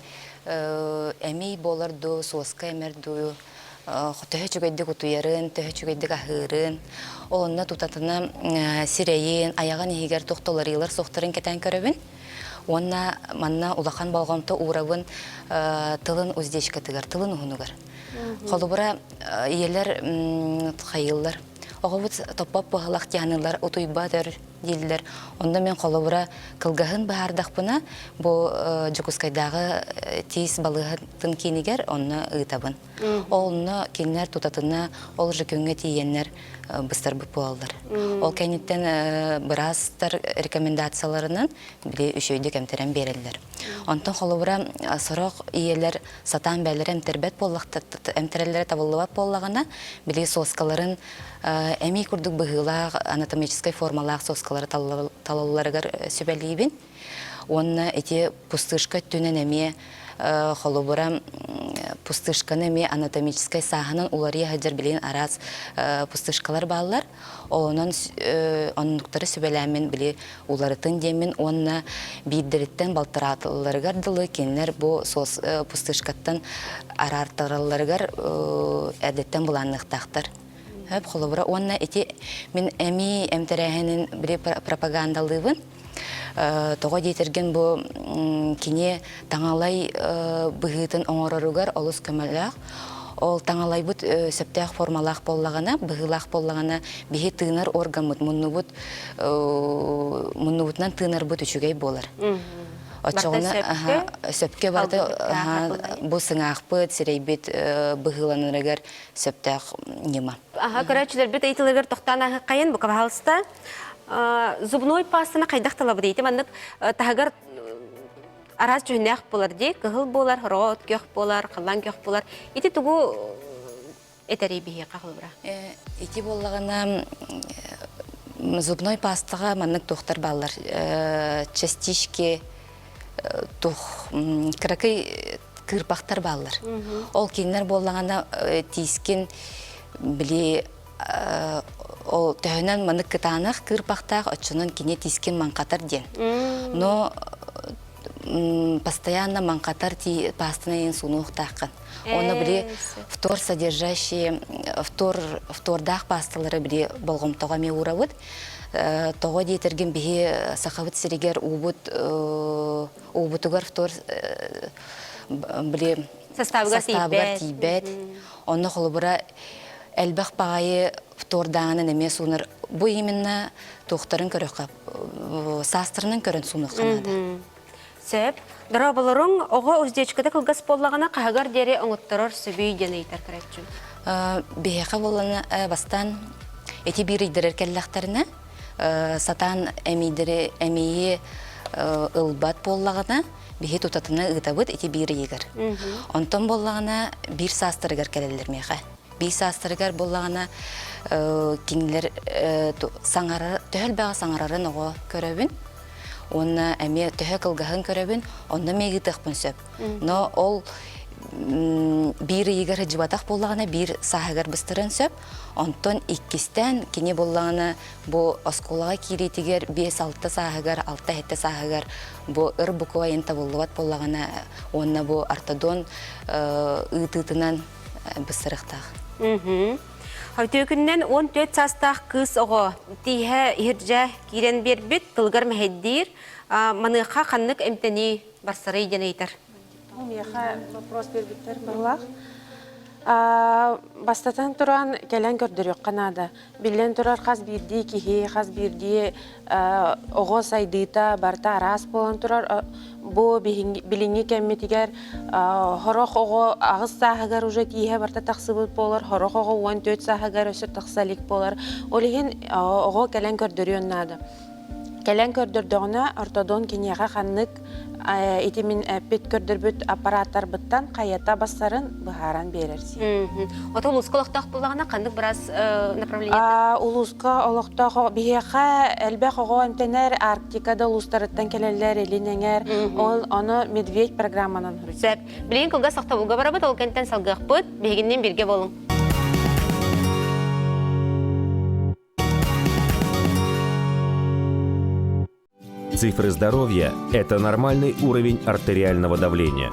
эмий буолар дуу, суоска эмэр дуу, төһө үчүгэйдик утуйарын, төһө үчүгэйдик аһыырын, ол онно тутатына сирэйин, айаҕын иһигэр туох да уларыйыылар суохтарын кэтээн көрөбүн. Уонна манна улахан болҕомто уурабын тылын уздечкатыгар, тылын уһунугар. Холобура, ийэлэр хайыыллар. Оҕобут топпоп быһалах дианылар утуйбат өр дииллэр. Онно мен холобура кылгаһын быһаардахпына, бу Дьокуускайдааҕы тиис балыыһатын киинигэр онно ыытабын. Онно кинилэр тутатына ол же күҥҥэ тиийэннэр быстарбыт буолаллар. Ол кэнниттэн быраастар рекомендацияларынан били үчүгэйдик эмтэрэн биэрэллэр. Онтон холобура сорох ийэлэр сатаан бээлэрэ эмтэрбэт буоллахтар эмтэрэллэрэ табыллыбат буоллаҕына били соскаларын эмий курдук быһыылаах анатомическай формалаах соскалары талалларыгар сүбэлиибин. Уонна ити пустышка өттүнэн эмиэ холобура пустышканы эмиэ анатомическай сааһынан уларыйа сылдьар билигин араас пустышкалар бааллар. Онон оннуктары сүбэлээммин били уларытын диэммин уонна биирдэриттэн балтараатылларыгар дылы кинилэр бу пустышкаттан араартаралларыгар эрдэттэн былаанныахтаахтар. Хөп холобура уонна ити мин эмии эмтэрээһинин били пропагандалыыбын. Тоҕо диэтэргин бу кини таҥалай быһыытын оҥороругар олус көмөлөөх. Ол таҥалайбыт сөптөөх формалаах буоллаҕына, быһыылаах буоллаҕына, биһи тыынар органмыт, муннубут муннубутунан тыынарбыт үчүгэй буолар. Оччоҕуна сөпкө барыта бу сыҥаахпыт, сирэйбит быһыыланарыгар сөптөөх ньыма. Аха, көрөөччүлэрбит ыйытылыгар тохтоон аһыккайын, бука пожалуйста. Зубной пастаны хайдах талабыт ити маннык таһыгар араас дьүһүннээх буолар дии кыһыл буолар рот көх буолар халлаан көх буолар ити тугу этэрий биһиэхэ холобура ити буоллаҕына зубной пастаҕа маннык туохтар бааллар частички тух кыракый кыырпахтар бааллар ол кинилэр буоллаҕына тиискин били ол төһөнөн маннык кытаанах кыырпахтаах оччонон кини тиискин маҥхатар диэн. Но постоянно маҥхатар пастаны иин суунуохтааххын. Онно били фтор содержащие фтор фтордаах пасталары били болҕомтоҕо эмиэ уурабыт. Тоҕо диэтэргин биһи сахабыт сиригэр уубут уубутугар фтор били составыгар тиийбэт. Онно холобура элбэх баҕайы фтордааҕынан эмиэ суунар. Бу именно туохтарын көрөххө, саастарынан көрөн суунуохха наада. Сөп. Дорооболоруҥ, оҕо уздечката кылгас буоллаҕына хаһыгар диэри оҥотторор сөбүй диэн ыйытар көрөөччүм. Биһиэхэ буоллана бастаан ити биир ыйдарар кэллэхтэринэ сатаан эмийдэри эмийи ылбат буоллаҕына биһи тутатына ыытабыт ити биир ыйыгар. Онтон буоллаҕына биир саастарыгар кэлэллэр миэхэ. Биир саастарыгар буоллаҕына кинилэр саҥарар төһө элбэҕи саҥарарын оҕо көрөбүн уонна эмиэ төһө кылгаһын көрөбүн онно эмиэ ыытыахпын сөп. Но ол биир ыйыгар сылдьыбатах буоллаҕына биир сааһыгар быстарыан сөп. Онтон иккистээн кини буоллаҕына бу оскуолаҕа киириитигэр 5-6 сааһыгар, 6-7 сааһыгар бу ыр буква табыллыбат буоллаҕына уонна бу ортодон ыытыытынан быстарыахтаах. Үтүөкүннэн 14 саастаах кыыс оҕо тииһэ иһирдьэ киирэн биэрбит, тылыгар мэһэйдиир. Маныаха ханнык эмтэнии барсарый диэн ыйытар. Миэхэ вопрос биэрбиттэр быһылаах. Бастатан туран кэлэн көрдөрүөххэ наада. Биллэн турар хас биирдии киһи, хас биирдии оҕо сайдыыта барыта араас буолан турар. Бу билиҥҥи кэммитигэр сорох оҕо аҕыс сааһыгар уже тииһэ барыта тахсыбыт буолар, сорох оҕо 14 сааһыгар өссө тахса илик буолар. Ол иһин оҕо кэлэн көрдөрүөн наада. Кэлэн көрдөрдөҕүнэ, ортодон киниэхэ ханнык ити мин эппит көрдөрбүт аппарааттарбыттан хайата бассарын быһааран биэрэр сиэн. Ото улууска олохтоох буоллаҕына ханнык быраас направлениета? Улууска олохтоох биһиэхэ элбэх оҕо эмтэнэр Арктика да улуустарыттан кэлэллэр, Илин эҥэр. Ол ону Медведь программанан Сөп. Билигин кылгас тохтобулга барабыт, ол кэнтэн салгыахпыт. Биһигинниин бииргэ буолуҥ. Цифры здоровья – это нормальный уровень артериального давления,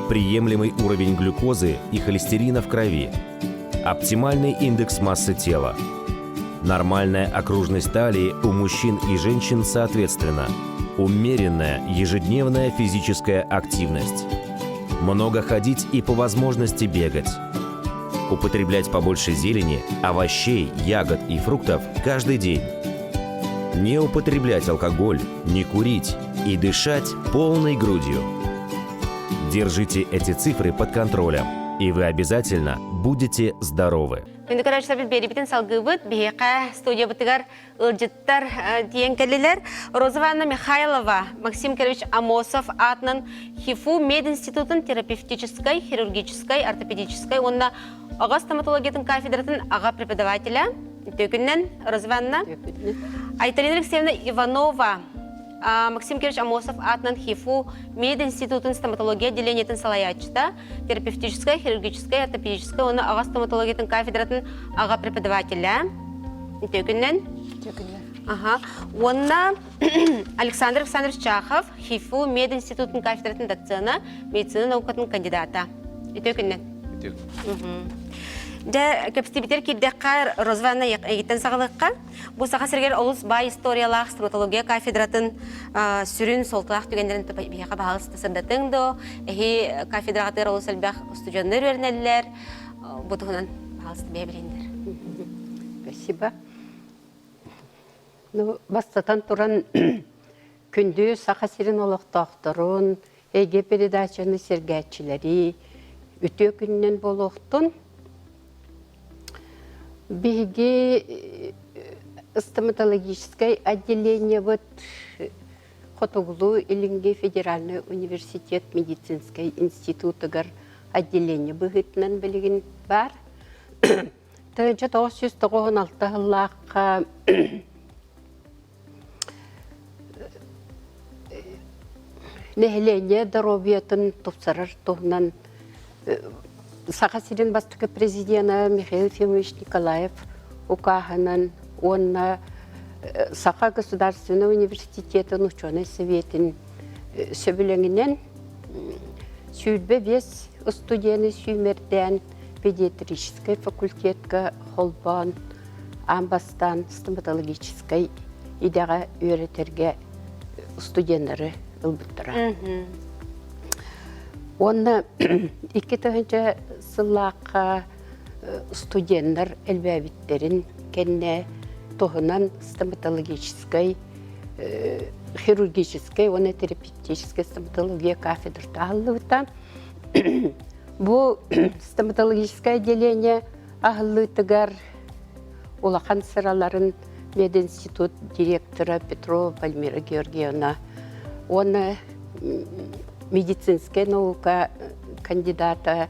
приемлемый уровень глюкозы и холестерина в крови, оптимальный индекс массы тела, нормальная окружность талии у мужчин и женщин соответственно. Умеренная ежедневная физическая активность. Много ходить и по возможности бегать. Употреблять побольше зелени, овощей, ягод и фруктов каждый день. Не употреблять алкоголь, не курить и дышать полной грудью. Держите эти цифры под контролем, и вы обязательно будете здоровы. Күндү көрөөччүлэрбит биэрибитин салгыыбыт. Биһиэхэ студиябытыгар ыалдьыттар диэн кэллилэр. Роза Ивановна Михайлова, Максим Кирович Амосов аатынан ХИФУ мединститутун терапевтическай, хирургическай, ортопедическай уонна аҕа стоматологиятын кафедратын аҕа преподавателя. Үтүө Роза Ивановна. Айталина Алексеевна Иванова, Максим Кирович Амосов аатынан ХИФУ мединститутун стоматология отделениетын салайааччыта, терапевтическай, хирургическай, ортопедическай уонна аҕа стоматологиятын кафедратын аҕа преподавателэ. Үтүө күннэн. Үтүө күннэн. Аха. Уонна Александр Александрович Чахов, ХИФУ мединститутун кафедратын доцена, медицина наукатын кандидата. Үтүө күннэн. Үтүө. Дьэ, кэпсэтиибитигэр киирдэххэ, Розванна эйигиттэн саҕалыахха. Бу Саха сиригэр олус баай историялаах стоматология кафедратын сүрүн суолталаах түгэннэрин биһиэхэ баһаалыста сырдатыҥ дуо? Эһи кафедраҕытыгар олус элбэх студеннар үөрэнэллэр. Бу туһунан баһаалыста бэйэ билиһиннэр. Спасибо. Ну, бастатан туран, күндү Саха сирин олохтоохторун, эйгэ передачаны сэргээччилэри үтүө күнүнэн буолуохтун. Биһиги стоматологическай отделениебыт Хотугулуу-Илиҥҥи федеральнай университет медицинскэй институтугар отделение быһыытынан билигин баар. 1996 сыллаахха Нэһилиэнньэ доруобуйатын тупсарар туһунан Саха сирин бастакы президена Михаил Ефимович Николаев укааһынан уонна Саха государственнай университетын учуонай советын сөбүлэҥинэн 25 студены сүүмэрдээн педиатрическай факультетка холбоон аан бастаан стоматологическай идэҕэ үөрэтэргэ студеннары ылбыттара. Уонна 2000 сыллаахха студеннар элбээбиттэрин кэннэ туһунан стоматологическай, хирургическай уонна терапевтическай стоматология кафедрата аһыллыбыта. Бу стоматологическое отделение аһыллыытыгар улахан сыраларын мединститут директора Петрова Пальмира Георгиевна уонна медицинскэй наука кандидата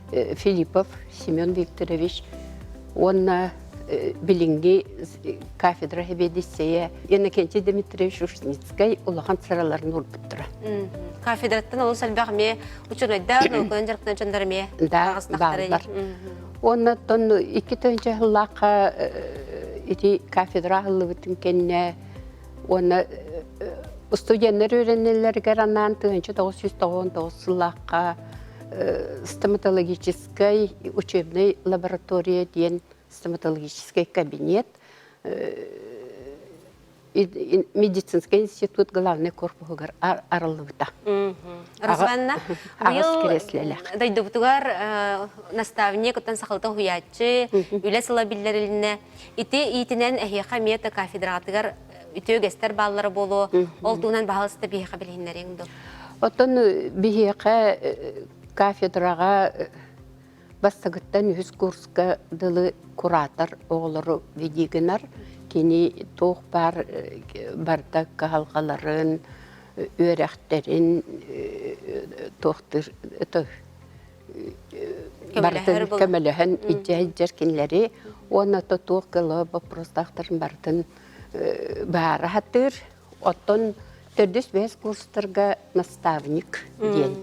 Филиппов Семен Викторович уонна билиҥҥи кафедра сэбиэдиссэйэ Иннокентий Дмитриевич Ушницкай улахан сыраларын уурбуттара. Кафедраттан олус элбэх эмиэ учуонайдар, науканан дьарыктанар дьоннор эмиэ Да, бааллар. Уонна оттон 2 тыһыынча сыллаахха ити кафедра аһыллыбытын кэннэ уонна студеннар үөрэнэллэригэр анаан 1999 сыллаахха стоматологическай учебный лаборатория диэн стоматологическай кабинет медицинский институт главный корпуһугар арыллыбыта. Разванна, Аҕыс креслэлээх. Дойдубутугар наставник, оттон сахалта уһуйааччы, үлэ сыла биллэрилиннэ. Ити иитинэн эһиэхэ эмиэ кафедратыгар үтүө үгэстэр бааллара буолуо. Ол туһунан баһаалыста биһиэхэ билиһиннэриэҥ дуо? Оттон биһиэхэ кафедраҕа Бастакыттан үһүс курска дылы куратор оҕолору веди гынар. Кини туох баар барда кыһалҕаларын, үөрэхтэрин туохтуур барытын көмөлөһөн илдьэ сылдьар кинилэри уонна то туох гыла боппуруостаахтарын барытын баара сатыыр. Оттон төрдүс-бэһис курстарга наставник диэн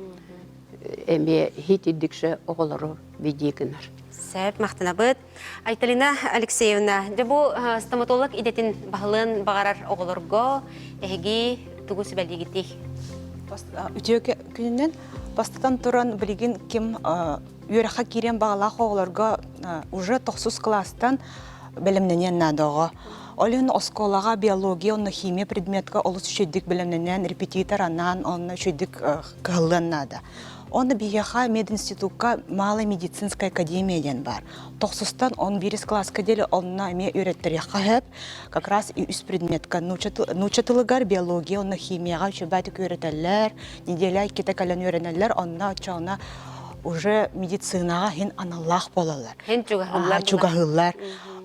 эмиэ хитидикше оҕолору веди гынар. Сөп, махтанабыт. Айталина Алексеевна, дьэ бу стоматолог идэтин баһылыан баҕарар оҕолорго эһиги тугу сүбэлиигитий? Үтүө күнүнэн бастатан туран билигин ким үөрэххэ киириэн баҕалаах оҕолорго уже тохсус кылаастан. бэлэмнэниэн наада оҕо. Ол иһин оскуолаҕа биология уонна химия предметка олус үчүгэйдик бэлэмнэнэн, репетитор анаан, онно үчүгэйдик кыһаллыан наада. Онно биһиэхэ мединститукка Малая медицинская академия диэн баар. Тохсустан он биирис кылааска диэри онно эмиэ үөрэттэриэххэ сөп. Как раз үс предметка нуучча тылыгар биология уонна химияҕа үчүгэйдик үөрэтэллэр, неделя иккитэ кэлэн үөрэнэллэр, онно оччоҕуна уже медицинаҕа иһин аналлаах буолаллар. Һин чугаһыыллар. Чугаһыыллар.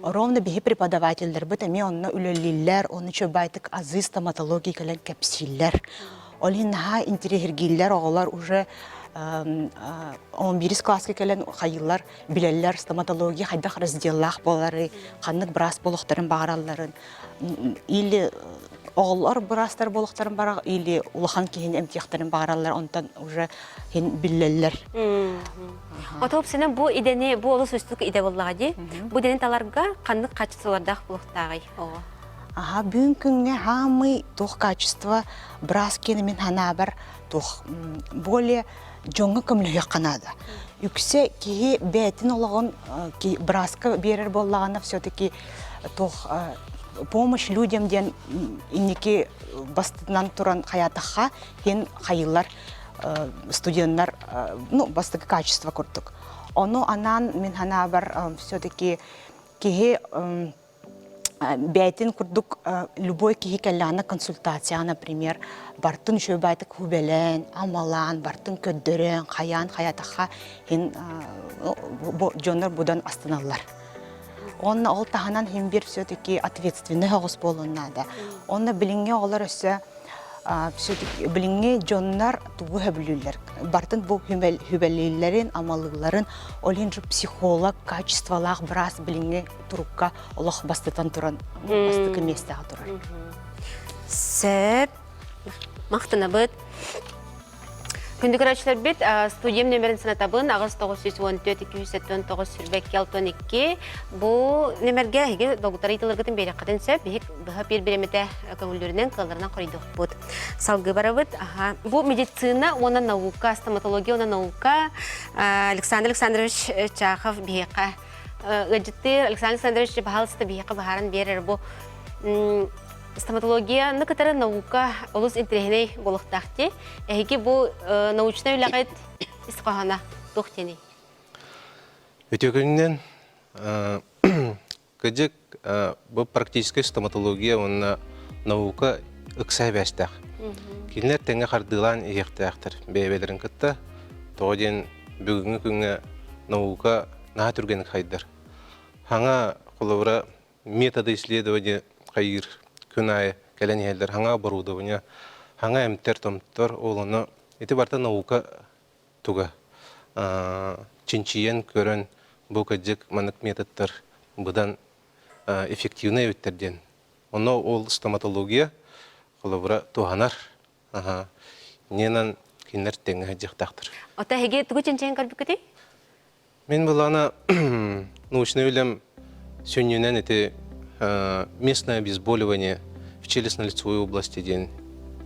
Ровно биһи преподавателлэрбит эмиэ онно үлэлииллэр, ону үчүгэйдик азы стоматология кэлэн кэпсииллэр. Ол иһин наһаа интириэһиргииллэр оҕолор уже он бирис класска кэлэн хайыылар билэллэр стоматология хайдах разделлаах буолары, ханнык быраас буолуохтарын баҕаралларын или оҕолор быраастар буолуохтарын баҕар или улахан киһини эмтиэхтэрин баҕараллар онтон уже хин биллэллэр. Отопсина бу идэни бу олус үстүк идэ буоллаҕа дии. Бу идэни таларга ханнык качестволардаах буолуохтааҕый оҕо? Аха бүгүн күҥҥэ хаамый туох качество быраас киэнэ мин ханаабар туох более дьоҥҥо көмөлөһүөххэ наада. Үксэ киһи бэйэтин олоҕун бырааска биэрэр буоллаҕына все-таки туох помощь людям диэн инники бастытынан туран хайаатахха иһин хайыылар студеннар ну бастакы качество курдук. Ону анаан мин ханаабар все-таки киһи бэйэтин курдук любой киһи кэллэҕинэ консультацияҕа например бартын үчүгэйдик хүбэлээн амалаан бартын көрдөрөн хайаан хайатахха иһин дьоннор будан астыналлар Онно ол таһынан иһин биир все-таки ответственный оҕус буолуон наада. Онно билиҥҥи оҕолор өссө все-таки билиҥҥи дьоннор тугу сөбүлүүллэр бартын бу хүбэлииллэрин, амалыылларын ол иһин психолог качестволаах быраас билиҥҥи турукка олох бастатан туран бастакы миэстэҕэ турар. Сөп. Махтанабыт. Күндү көрөөччүлэрбит, студиям нөмерин санатабын 8914 279 22 Бу нөмерге эһиги долгутар ыйытыларгытын биэриэххитин сөп. Биһик быһа биир бириэмэтэ көҥүллүүрүнэн кыалларынан хоруйдуохпут. Салгыы барабыт. Аха. Бу медицина уонна наука, стоматология уонна наука Александр Александрович Чахов биһиэхэ ыалдьыттыыр. Александр Александрович баһаалыста биһиэхэ быһааран биэрэр бу стоматологияны кытары наука олус интэриэһинэй буолуохтаах дии. Эһиги бу научнай үлэҕит ис хоһооно туох диэний? Үтүө күнүнэн кыдьык бу практическай стоматология уонна наука ыкса эбээстээх. Кинилэр тэҥҥэ хардыылаан иһиэхтээхтэр бэйэ-бэйэлэрин кытта. Тоҕо диэн бүгүҥҥү күҥҥэ наука наһаа түргэнник хайдар. Хаҥа холобура методы исследования хайыыр күн аайы кэлэн иһэллэр хаҥа оборудование, хаҥа эмтэр-томтор ол ону ити барыта наука туга чинчийэн көрөн бу кырдьык маннык методтар быдан эффективнэй эбиттэр диэн. Онно ол стоматология холобура туһанар. Иннинэн кинилэр тэҥҥэ сылдьыахтаахтар. Ота эһиги тугу чинчийэн көрбүккүтүй? Мин былаана научный үлэм сүнньүнэн ити местное обезболивание в челюстно-лицевой области диэн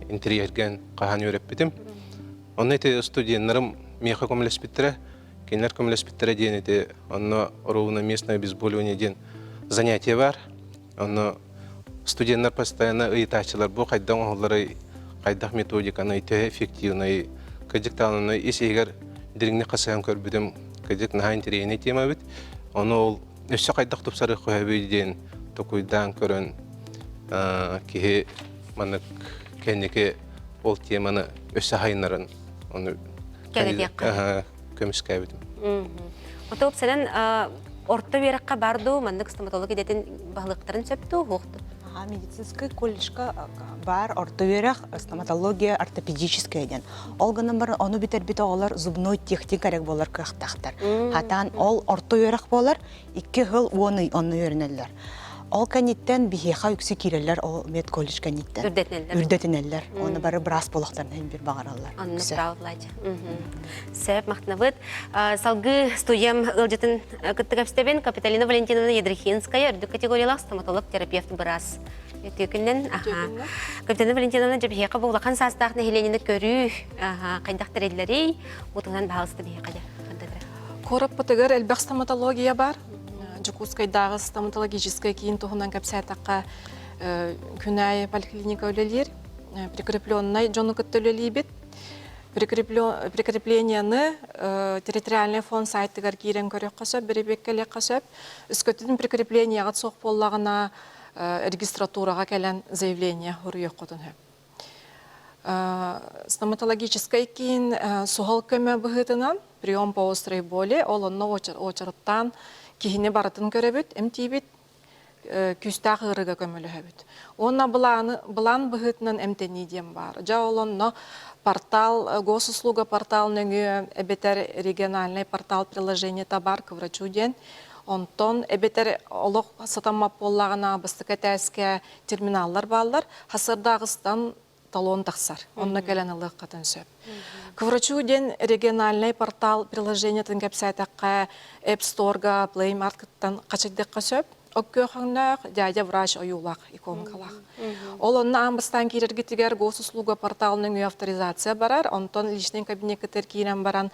интэриэһиргээн хаһан үөрэппитим. Онно ити студеннарым миэхэ көмөлөспүттэрэ, кинилэр көмөлөспүттэрэ диэн ити онно ровно местное обезболивание диэн занятие бар. Онно студеннар постоянно ыйытааччылар бу хайдах оҥоһулларый, хайдах методиканы, төһө эффективный, кырдьык даҕаны ис иһигэр дириҥник хасыһан көрбүтүм, кырдьык наһаа интэриэһинэй тема эбит. Ону ол өссө хайдах тупсарыах сөбүй диэн токуйдаан көрөн киһи маннык кэнники ол теманы өссө хайыннаран ону көмүскээбитим. Ото уопсайынан орто үөрэххэ бар дуу, маннык стоматолог идэтин баһылыктарын сөп дуу, суох дуу? Медицинскэй колледжка бар орто үөрэх стоматология ортопедическая диэн. Ол гынан баран ону бүтэрбит оҕолор зубной техник эрэ буолар кыахтаахтар. Хатаан ол орто үөрэх буолар, икки сыл уон ый онно үөрэнэллэр. Ол кэнниттэн биһиэхэ үксү киирэллэр ол медколледж кэнниттэн. Үрдэтинэллэр. Үрдэтинэллэр. Уонна бары быраас буолуохтарын иһин бир баҕараллар. Оннук браво Сөп, махтанабыт. Салгыы студиям ыалдьытын кытта кэпсэтэбин. Капиталина Валентиновна Ядрихинская, үрдүк категориялаах стоматолог-терапевт быраас. Үтүө күннэн. Капиталина Валентиновна дьэ биһиэхэ бу улахан саастаах нэһилиэнньэни көрүү хайдах тэриллэрий? Бу туһунан баһаалыста биһиэхэ дьэ. Куораппытыгар элбэх стоматология бар. Дьокуускайдааҕы стоматологическай киин туһунан кэпсээтэххэ, күн аайы поликлиника үлэлиир. Прикрепленнай дьону кытта үлэлиибит. Прикреплениены территориальный фонд сайтыгар киирэн көрүөххэ сөп, бэрэбиэркэлиэххэ сөп. Өскөтүн прикреплениеҕыт суох буоллаҕына, регистратураҕа кэлэн заявление суруйуоххутун сөп. Стоматологическай киин суһал көмө быһыытынан прием по острой боли, ол онно уочараттаан киһини барытын көрөбүт, эмтиибит, күүстээх ыарыыга көмөлөһөбүт. Уонна былааны, былаан быһыытынан эмтэнии диэн баар. Дьэ ол онно портал, госуслуга портал нөҥүө эбэтэр региональный портал приложениета бар к врачу диэн. Онтон эбэтэр олох сатаммат буоллаҕына бастакы этээскэ терминаллар бааллар. Хасырдааҕыстан талон тахсар. Онно кэлэн ылыаххытын сөп. К врачу диэн региональный портал приложениетын кэпсээтэххэ App Store-га, Play Market-тан хачайдыахха сөп. Оккүөхөҥнөөх дядя врач ойуулаах иконкалаах. Ол онно аан бастаан киирэргитигэр госуслуга портал нөҥүө авторизация барар, онтон личный кабинеккытыгар киирэн баран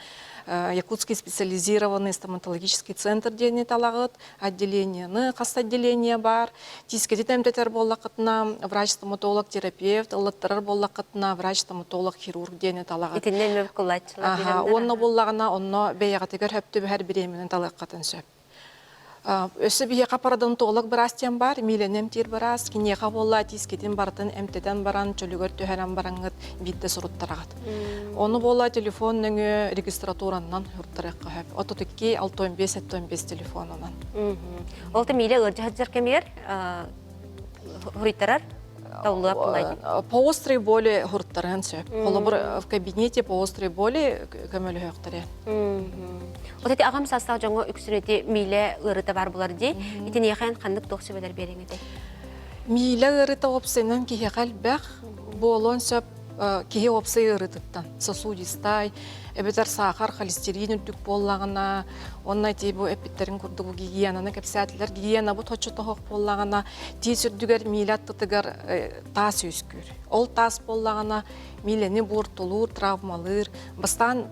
Якутский специализированный стоматологический центр диэни талаҕыт, отделениены, хас отделение баар, тиискэти эмтэтэр буоллаххытына врач-стоматолог, терапевт, ыллаттарар буоллаххытына врач-стоматолог, хирург диэни талаҕыт. Итиннэ эмэ кылааччылар Уонна буоллаҕына онно бэйэҕитигэр хөп түбэһэр бириэмэнэн талыаххытын сөп. Өссө биһиэхэ пародонтолог быраас диэн баар, миилэни эмтиир быраас. Киниэхэ буолла тиискитин барытын эмтэтэн баран, чөлүгэр түһэрэн бараҥҥыт биирдэ суруттараҕыт. Ону буолла телефон нөҥүө регистратураннан суруттарыахха сөп. 32 65 75 телефонунан. Ол да миилэ ыалдьа сылдьар кэмигэр хуруйтарар По острой боли хуруттарыан сөп. Холобур, в кабинете по острой боли көмөлөһүөхтэрэ. Вот эти аҕам саастаах дьоҥҥо үксүн ити миилэ ыарыыта баар булар дии. Итиниэхэ ханнык туох сүбэлэр биэриҥ этэй? Миилэ ыарыыта уопсайынан киһиэхэ элбэх буолуон сөп киһи уопсай ыарыытыттан сосудистай эбэтэр саахар холестерин үрдүк буоллаҕына уонна ити бу эппиттэрин курдук гигиенаны кэпсээтилэр гигиенабыт хоччотоһох буоллаҕына тиис үрдүгэр миилэ аттытыгар таас үөскүүр ол таас буоллаҕына миилэни буортулуур травмалыыр бастаан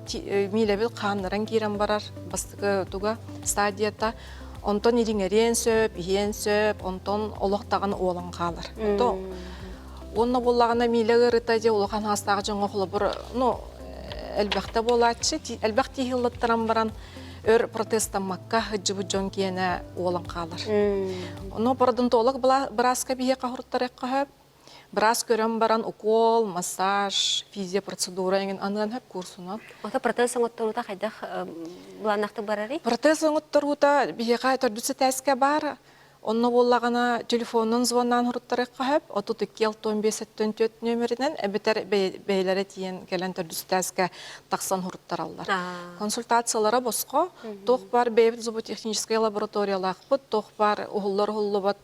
миилэбит хааннаран киирэн барар бастакы туга стадията онтон ириҥэриэн сөп иһиэн сөп онтон олох даҕаны уолан хаалар Уонна буоллаҕына миилэ ыарыыта дьэ улахан хаастаах дьоҥҥо холобур, ну, элбэхтэ буолааччы, элбэх тииһи ыллаттаран баран өр протестаммакка сылдьыбыт дьон киэнэ уолан хаалар. Ону пародонтолог бырааска биһиэхэ хоруттарыахха сөп. Быраас көрөн баран укол, массаж, физиопроцедура эҥин аныан сөп курсунан. Ото протез оҥотторуута хайдах былааннаахтык барарый? Протез оҥотторуута биһиэхэ төрдүс этээскэ баар. Онно буоллаҕына телефонунан звоннаан суруттарыахха сөп, 32 65 74 нүөмэринэн эбэтэр бэйэлэрэ тиийэн кэлэн төрдүс этээскэ тахсан суруттараллар. Консультациялара босхо, туох баар бэйэбит зуботехническай лабораториялаахпыт, туох баар уһуллар уһуллубат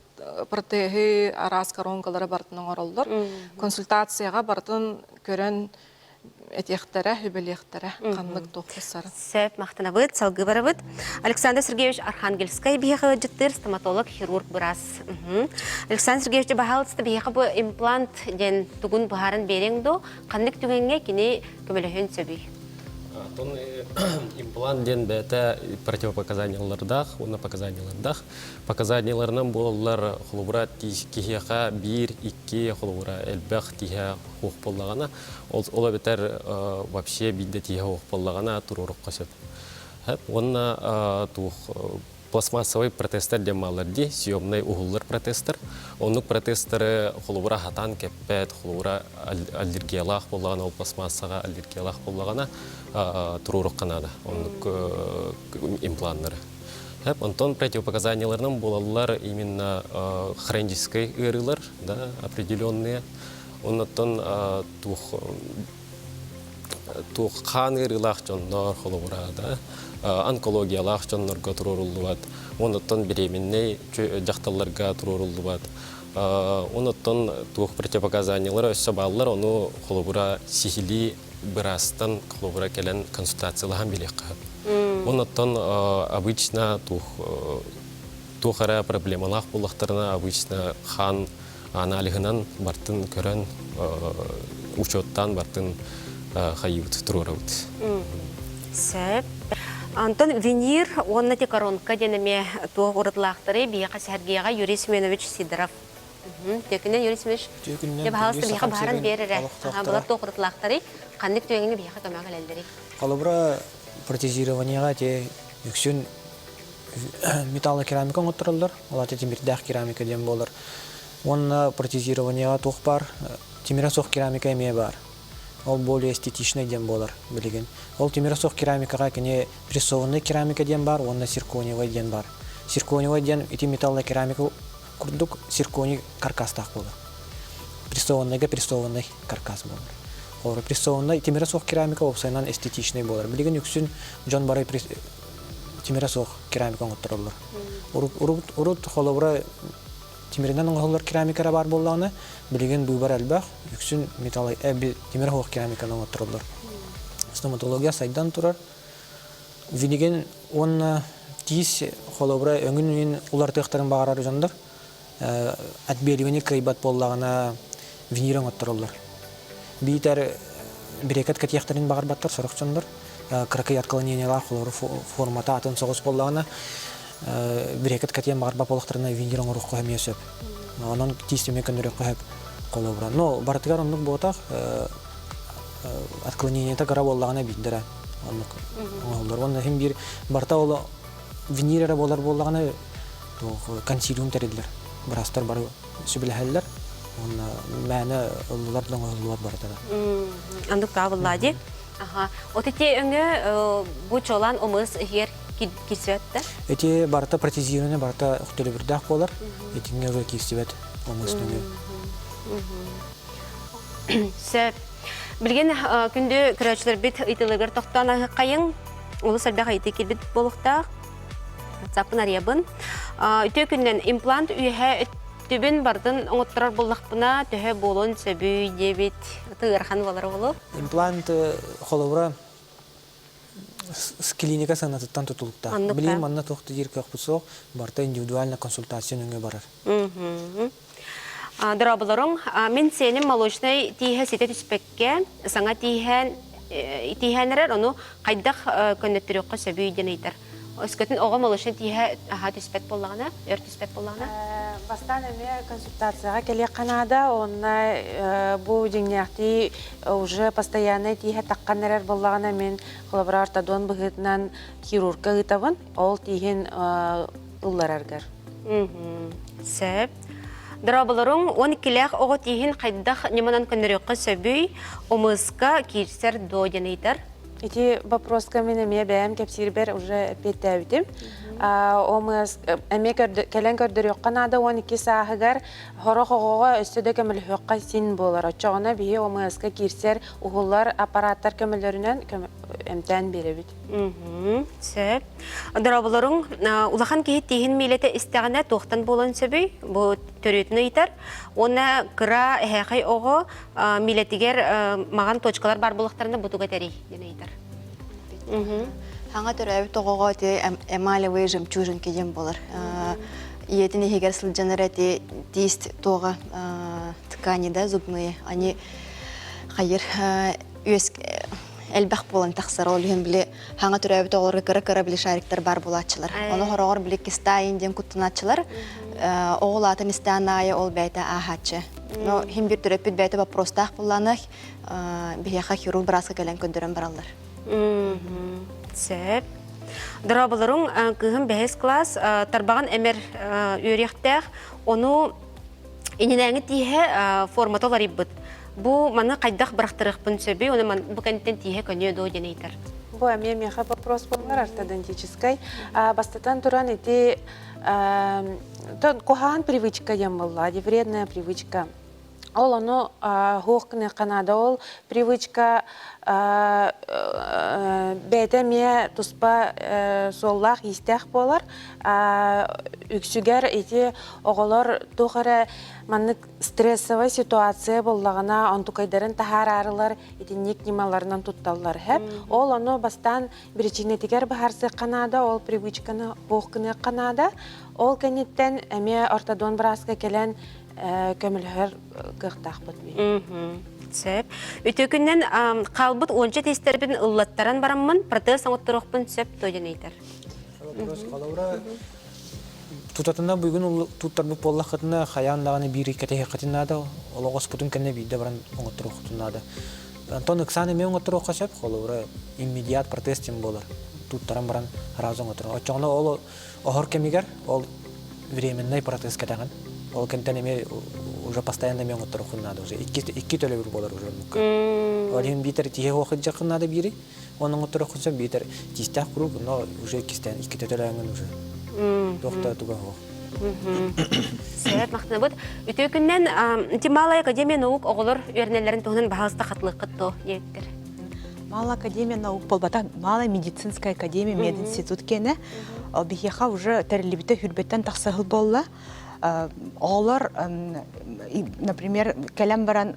протеһы, араас коронкалары барытын оҥороллор. Консультацияҕа барытын көрөн этиэхтэрэ, үбэлиэхтэрэ ханнык туох тахсарын. Сөп, махтанабыт, салгыы барабыт. Александр Сергеевич Архангельскай биһиэхэ ыалдьыттыыр стоматолог, хирург быраас. Александр Сергеевич, баһаалыста биһиэхэ бу имплант диэн тугун быһааран биэриэҥ дуу? Ханнык түгэҥҥэ кини көмөлөһүөн сөбүй? Оттон имплант диэн бэйэтэ противопоказаниялардаах уонна показаниялардаах. Показанияларынан буолаллар холобура киһиэхэ биир, икки холобура элбэх тииһэ суох буоллаҕына, ол, ол эбэтэр вообще биирдэ тииһэ суох буоллаҕына туруорукка сөп. Уонна туох пластмассовый протезтар диэн бааллар дии, съемнай уһуллар протезтар. Оннук протезтары холобура хатаан кэппэт, холобура аллергиялаах буоллаҕына, ол пластмассаҕа аллергиялаах буоллаҕына туруорукка наада оннук импланнары. Онтон противопоказанияларынан буолаллар именно хроническай ыарыылар, да, определенные. Оннуттан туох туох хаан ыарыылаах дьоннор холобура да онкологиялаах дьоннорго туруоруллубат онуттан беременнэй дьахталларга туруоруллубат онуттан туох противопоказаниялара өссө бааллар ону холобура сиһилии быраастан холобура кэлэн консультациялаһан билиэххэ сөп онуттан обычно туох туох эрэ проблемалаах буоллахтарына обычно хаан аналиһынан бартын көрөн учуоттаан бартын хайыыбыт туруорабыт. Сөп. Антон винир уонна ти коронка диэн эмиэ туох уратылаахтарый биһиэхэ сэһэргиэҕэ Юрий Семенович Сидоров. Түөкүнэн Юрий Семенович, Түөкүннэн дьэ баһаалыста күндү биһиэхэ Сахам баһаран сирин биэр эрэ. олохтоохторо. Былар туох уратылаахтарый? Ханнык түгэҥҥэ биһиэхэ көмө кэлэллэрий? Холобура, протезированиеҕа ити үксүн металлокерамика оҥоттороллор, ол аата тимирдээх керамика диэн буолар. Уонна протезированиеҕа туох баар, тимирэ суох керамика эмиэ баар. Ол более эстетичный диэн буолар билигин. Ол тимирэ суох керамикаҕа кини прессованный керамика диэн баар уонна циркониевай диэн баар. Циркониевай диэн ити металлокерамика курдук цирконий каркастаах буолар. Прессованныйга прессованный каркас буолар. Олор прессованный тимирэ суох керамика уопсайынан эстетичный буолар. Билигин үксүн дьон бары тимирэ суох керамика оҥоттороллор. Урут холобура тимиринэн оҥоһуллар керамика эрэ баар буоллаҕына, билигин быыбар элбэх, үксүн металл тимирэ суох керамиканы оҥоттороллор. Стоматология сайдан турар. Билигин уонна тиис холобура өҥүн уларытыахтарын баҕарар дьоннор отбеливание кыайбат буоллаҕына винир оҥоттороллор. Биитэр брекет кэтиэхтэрин баҕарбаттар сорох дьоннор кыракый отклонениелаах холобура формата атын соҕус буоллаҕына брекет кэтиэн баҕарбат буоллахтарына винир оҥоруохха эмиэ сөп. Онон тиис эмиэ көннөрүөххэ сөп холобура. Но барытыгар оннук буотах отклонениета кыра буоллаҕына биирдэрэ оннук оҥоһуллар. Уонна иһин биир барыта ол винир эрэ буолар буоллаҕына туох консилиум тэриллэр. Быраастар бары сүбэлэһэллэр. Уонна мээнэ ыллылар да оҥоһуллубат барыта да. Оннук таабыллаа дии. Аха. От ити өҥө бу чолан омыс иһигэр кирсибэт да? Ити барыта протезирование барыта төлөбүрдээх буолар. Итинҥэ уже киирсибэт омыс нөҥүө. Сөп. Билигин күндү көрөөччүлэрбит ыйытыыларыгар тохтоон аһыаххайыҥ. Олус элбэх ыйытыы киирбит буолуохтаах. Саппын арыйабын. Үтүө күннэн имплант үөһэ өттүбүн барытын оҥотторор буоллахпына төһө буолуон сөбүй диэбит ыарахан буолар буолуо. Имплант холобура клиника сыанатыттан тутулуктаах. Билигин манна туох да диир кыахпыт суох, барыта индивидуальная консультация нөҥүө барар. Дорооболоруҥ. Мин сиэним молочнай тииһэ ситэ түспэккэ, саҥа тииһээн тииһээн эрэр, ону хайдах көннөттөрүөххэ сөбүй диэн ыйытар. Өскөтүн оҕо молочнай тииһэ аһаа түспэт буоллаҕына, өр түспэт буоллаҕына? Бастаан эмиэ консультацияҕа кэлиэххэ наада, уонна бу дьиҥнээхтии уже постояннай тииһэ таххан эрэр буоллаҕына мин холобура ортодон быһыытынан хирургка ыытабын, ол тииһин ыллараргар. Сөп. Дорооболоруҥ, 12-лээх оҕо тииһин хайдах ньыманан көннөрүөххэ сөбүй? Умыска киирсэр дуо диэн ыйытар. Ити вопроска мин эмиэ бэйэм кэпсиирбэр уже эппиэттээбитим. ОМС эмиэ кэлэн көрдөрүөххэ наада 12 сааһыгар сорох оҕоҕо өссө да көмөлөһүөххэ син буолар. Оччоҕуна биһи ОМС-ка киирсэр уһуллар аппараттар көмөлөрүнэн эмтээн биэрэбит. Сөп. Дорооболоруҥ, улахан киһи тииһин миилэтэ истэҕинэ туохтан буолуон сөбүй? Бу төрүөтүн ыйытар. Уонна кыра эһээхэй оҕо миилэтигэр маҕан точкалар баар буоллахтарына бу тугу этэрий диэн ыйытар. Хаҥа төрөөбүт оҕоҕо ити эмалевые жемчужинки диэн буолар. Ийэтин иһигэр сылдьан эрэ ити тиис туоҕа ткани да зубные они хайыр үөс элбэх буолан тахсар. Ол иһин били хаҥа төрөөбүт оҕолорго кыра-кыра били шариктар баар буолааччылар. Ону хороҕор били кистаайын диэн куттанааччылар. Оҕол аатын истээн аайы ол бэйэтэ ааһааччы. Но хим бир төрөппүт бэйэтэ вопростаах буллаанах биһиэхэ хирург бырааска кэлэн көрдөрөн бараллар. Сөп. Дорооболоруҥ, кыыһым бэһис класс, тарбаҕын эмэр үөрүйэхтээх, ону Иннинээҥи тииһэ формата уларыйбыт. Бу маны хайдах бырахтарыахпын сөбүй, уонна бу кэнниттэн тииһэ көнүө дуо диэн ыйытар. Бу эмиэ миэхэ вопрос буолар ортодонтическай. Бастатан туран ити куһаҕан привычка диэн буолла, вредная привычка. Ол ону хуох гыныахха наада. Ол привычка бэйэтэ эмиэ туспа суоллаах-иистээх буолар. Үксүгэр ити оҕолор туох эрэ маннык стрессовай ситуация буоллаҕына онтукайдарын таһаараарылар итинник ньымаларынан тутталлар һэп. Ол ону бастаан биричиинэтигэр быһаарсыахха наада, ол привычканы суох гыныахха наада. Ол кэнниттэн эмиэ ортодон бырааска кэлэн көмөлөһөр кыахтаахпыт. Сөп. Үтүө күннэн хаалбыт уонча тиистэрбин ыллаттаран бараммын протез оҥотторуохпун сөп дуо диэн ыйытар. Холобура, тутатына бүгүн туттарбыт буоллаххытына, хайаан даҕаны биир кэтэһиэххитин наада, олох оспутун кэннэ биирдэ баран оҥотторуоххутун наада. Онтон ыксаан эмиэ оҥотторуохха сөп, холобура, иммедиат протез диэн буолар. Туттаран баран сразу оҥотторор. Оччоҕуна ол оһор кэмигэр ол временный протез кэтэҕин. Ол кэмтэн эмиэ уже постоянно эмиэ оҥотторуоххун наада уже. Икки төлөбүр буолар уже оннукка. Ол иһин биитэр тиһэ суох илдьэххин наада биири, оны оҥотторуоххун сөп биитэр тиистээх куруук, но уже иккистээн иккитэ төлөөҥҥүн уже. Туох да туга суох. Сөп, махтанабыт. Үтүө күннэн ити Малая Академия наук оҕолор үөрэнэллэрин туһунан баһаалыста хатылыаххыт дуо диэбиттэр. Малая Академия наук буолбата, Малая медицинская академия мединститут киэнэ. Ол биһиэхэ уже тэриллибитэ хүрбэттэн тахса сыл буолла. Оҕолор, например, кэлэн баран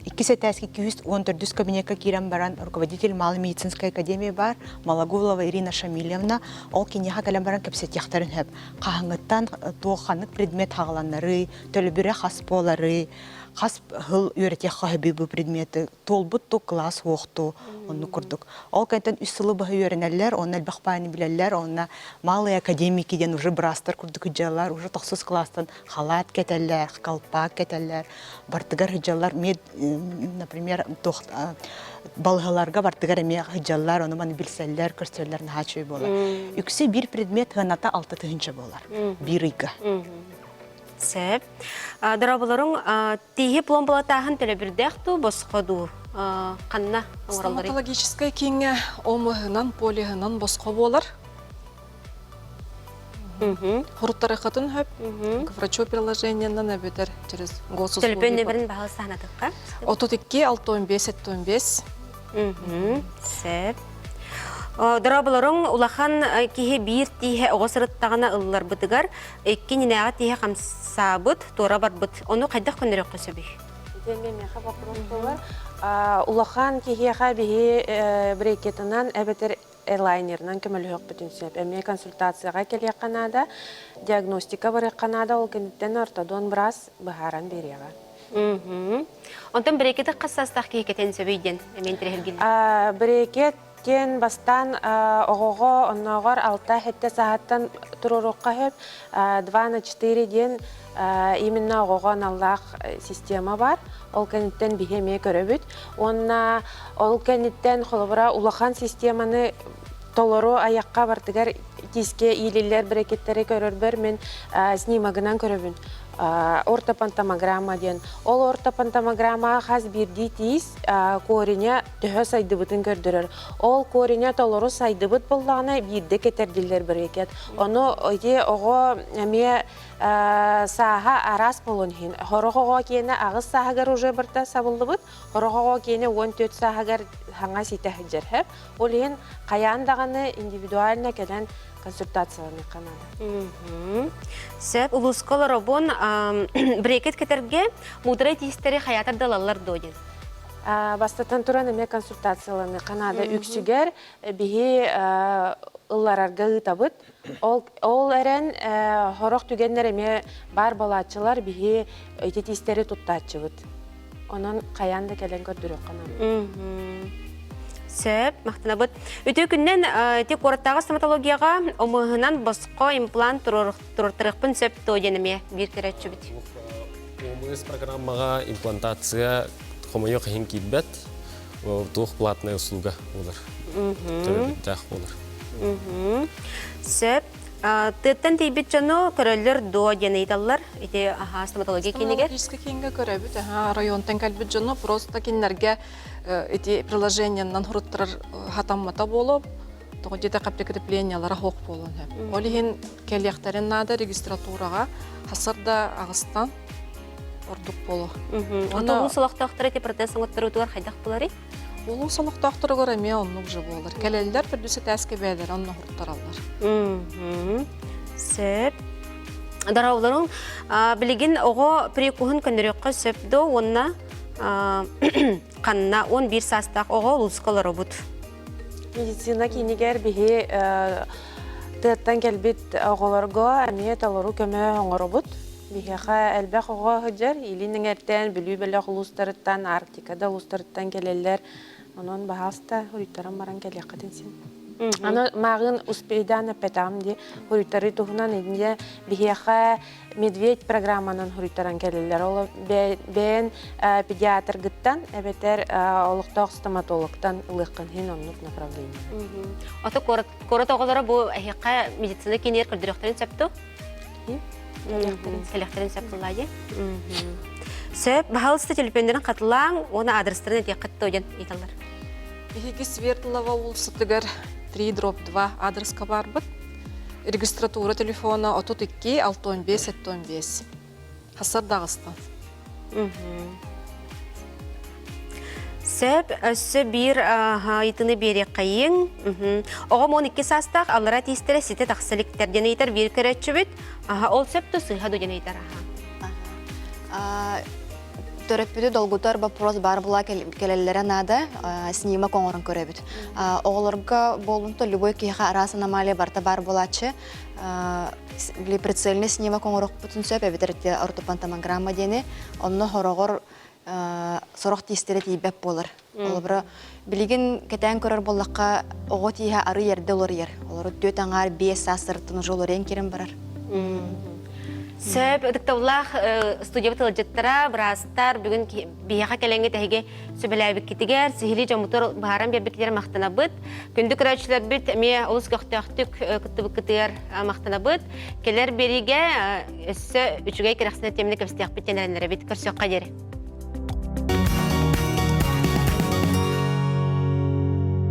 иккис этээски күүс 14 кабинекка киирэн баран руководитель Малой медицинской академии бар Малагулова Ирина Шамильевна ол киниэхэ кэлэн баран кэпсэтиэхтэрин сөп. Хаһыҥҥыттан туох ханнык предмет хаҕаланнарый, төлөбүрэ хас буоларый, хас сыл үөрэтиэххэ сөбүй бу предмети, туолбут ту кылаас суохту, оннук курдук. Ол кэнтэн үс сылы быһа үөрэнэллэр, онно элбэх баайны билэллэр, онно малые академики диэн уже быраастар курдук дьыалар, уже тохсус кылаастан халаат кэтэллэр, колпак кэтэллэр, бартыгар сылдьаллар, мед, например, туох балыһаларга бартыгар эмиэ сылдьаллар, ону маны билсэллэр, көрсөллөр наһаа үчүгэй буолар. Үксэ биир предмет сыаната 6 тыһыынча буолар, биир ыйга. Сөп. Дорооболоруҥ, тииһи пломбалатааһын төлөбүрдээх дуу, босхо дуу? Ханна оҥороллорый? Стоматологическай кииҥҥэ ОМС-ынан, полиһынан босхо буолар. Хуруттарыххытын хөп, к врачу приложениеннан эбэтэр через госуслуги. Төлөпүөн нөмерин баһылыста санатыкка. 32 65 75. Сөп. Дорооболоруҥ, улахан киһи биир тииһэ оҕо сырыттаҕына ылларбытыгар икки нинээҕи тииһэ хамсаабыт, туора барбыт. Ону хайдах көннөрүөххэ сөбүй? Итиэннэ миэхэ вопрос буолар. Улахан киһиэхэ биһи брекетынан эбэтэр элайнерынан көмөлөһүөхпүтүн сөп. Эмиэ консультацияҕа кэлиэххэ наада, диагностика барыахха наада, ол кэнниттэн ортодон быраас быһааран биэриэҕэ. Онтон брекети хас саастаах киһи кэтэн сөбүй диэн эмиэ интэриэһиргииллэр. Брекет диэн бастаан оҕоҕо оннооҕор 6-7 сааһыттан туруоруохха сөп. 2 на 4 диэн именно оҕоҕо аналлаах система бар. Ол кэнниттэн биһи эмиэ көрөбүт. Уонна ол кэнниттэн холобура улахан системаны толору айахха бартыгар тиискэ иилиллэр брекеттэри көрөрбөр мин снимогынан көрөбүн. Ортопантомограмма диэн. Ол ортопантомограмма хас биирдии тиис кореня төһө сайдыбытын көрдөрөр. Ол кореня толору сайдыбыт буоллаҕына биирдэ кэтэрдиллэр брекет. Ону ити оҕо эмиэ сааһа араас буолуон иһин. Сорох оҕо киэнэ аҕыс сааһыгар уже барыта сабыллыбыт, сорох оҕо киэнэ 14 сааһыгар хаҥа ситэ сылдьар. Ол иһин хайаан даҕаны индивидуально кэлэн консультацияланыахха наада. Сөп, улууска олоробун брекет кэтэргэ муударай тиистэри хайаатар да ылаллар дуо диэн? Бастатан туран эмиэ консультацияланыахха наада. Үксүгэр биһи ылларарга ыытабыт. Ол, ол эрэн сорох түгэннэр эмиэ баар буолааччылар биһи ити тиистэри туттааччыбыт. Онон хайаан да кэлэн көрдөрүөххэ наада. Сөп, махтанабыт. Үтүө күннэн ити куораттааҕы стоматологияҕа омуһунан босхо имплант туруортарыахпын сөп дуо диэн эмиэ биир көрөөччүбүт. ОМС программаҕа имплантация хомойуох иһин киирбэт, туох платная услуга буолар. Төлөбүрдээх буолар. Сөп. Тыаттан тиийбит дьону көрөллөр дуо диэн ыйыталлар. Ити аһаа стоматология киинигэр. Стоматологическай киингэ көрөбүт. Аха, районтан кэлбит дьону просто кинилэргэ ити приложениеннан хуруттарар хатаммата буолуо. Тоҕо диэтэххэ прикреплениялара суох буолуон сөп. Ол иһин кэлиэхтэрин наада регистратураҕа хасар да аҕыстан ордук буолуо. Онно улуус олохтоохторо ити протез оҥотторуутугар хайдах буларый? Улуус олохтоохторугар эмиэ оннук же буолар. Кэлэллэр төрдүс этээскэ бэйэлэрэ онно уһуттараллар. Сөп. Дорооболоруҥ. Билигин оҕо прикуһун көннөрүөххэ сөп дуо уонна ханна 11 саастаах оҕо улууска олоробут? Медицина киинигэр биһи тыаттан кэлбит оҕолорго эмиэ толору көмө оҥоробут. Биһиэхэ элбэх оҕо сылдьар, Илин эҥэртэн, Бүлүү бөлөх улуустарыттан, Арктика да улуустарыттан кэлэллэр. Онон баһаалыста хуруйтаран баран кэлиэххитин син. Аны мааҕын успейдаан эппэтэҕим дии. Хуруйтарыы туһунан инньэ биһиэхэ Медведь программанан хуруйтаран кэлэллэр. Ол бэйэн педиатргыттан эбэтэр олохтоох стоматологтан ылыаххын иһин оннук направление. Ото куорат оҕолоро бу эһиэхэ медицина киинигэр көрдөрүөхтэрин сөп дуо? Кэлиэхтэрин сөп буоллаа Сөп, баһаалыста төлөпүөннэрин хатылааҥ уонна адрестарын этиэххит дуо диэн ыйыталлар. Биһиги Свердлова уулуссатыгар 3 дробь 2 адреска барбыт. Регистратура телефона 32 65 75. Хасар даҕыстан. Сөп, өссө биир ыйытыыны биэриэххэйиҥ. Оҕом 12 саастаах аллара тиистэрэ ситэ тахса иликтэр диэн ыйытар биир көрөөччүбүт. Ол сөп да сыыһа ду диэн ыйытар. Төрөппүтү долгутар вопрос баар була кэлэллэрэ наада, снимок оҥорон көрөбүт. Оҕолорго буолунта любой киһиэхэ араас аномалия барыта баар буолааччы. Били прицельный снимок оҥоруохпутун сөп эбэтэр ортопантомограмма диэни онно хороҕор сорох тиистэрэ тиийбэт буолар. Олобура билигин кэтээн көрөр буоллахха оҕо тииһэ арый эрдэ уларыйар. Олору түөт аҥаар биэс саастарыттан уже уларыйан киирэн барар. Сөп, ытыктабыллаах студиябыт ыалдьыттара, быраастар бүгүн биһиэхэ кэлэҥҥит эһиги сүбэлээбиккитигэр, сиһилии дьоммутугар быһааран биэрбиккитигэр махтанабыт. Күндү көрөөччүлэрбит эмиэ олус көхтөөхтүк кыттыбыккытыгар махтанабыт. Кэлэр биэриигэ өссө үчүгэй кэрэхсэнэр тиэмэни кэпсэтиэхпит диэн эрэннэрэбит. Көрсүөххэ диэри.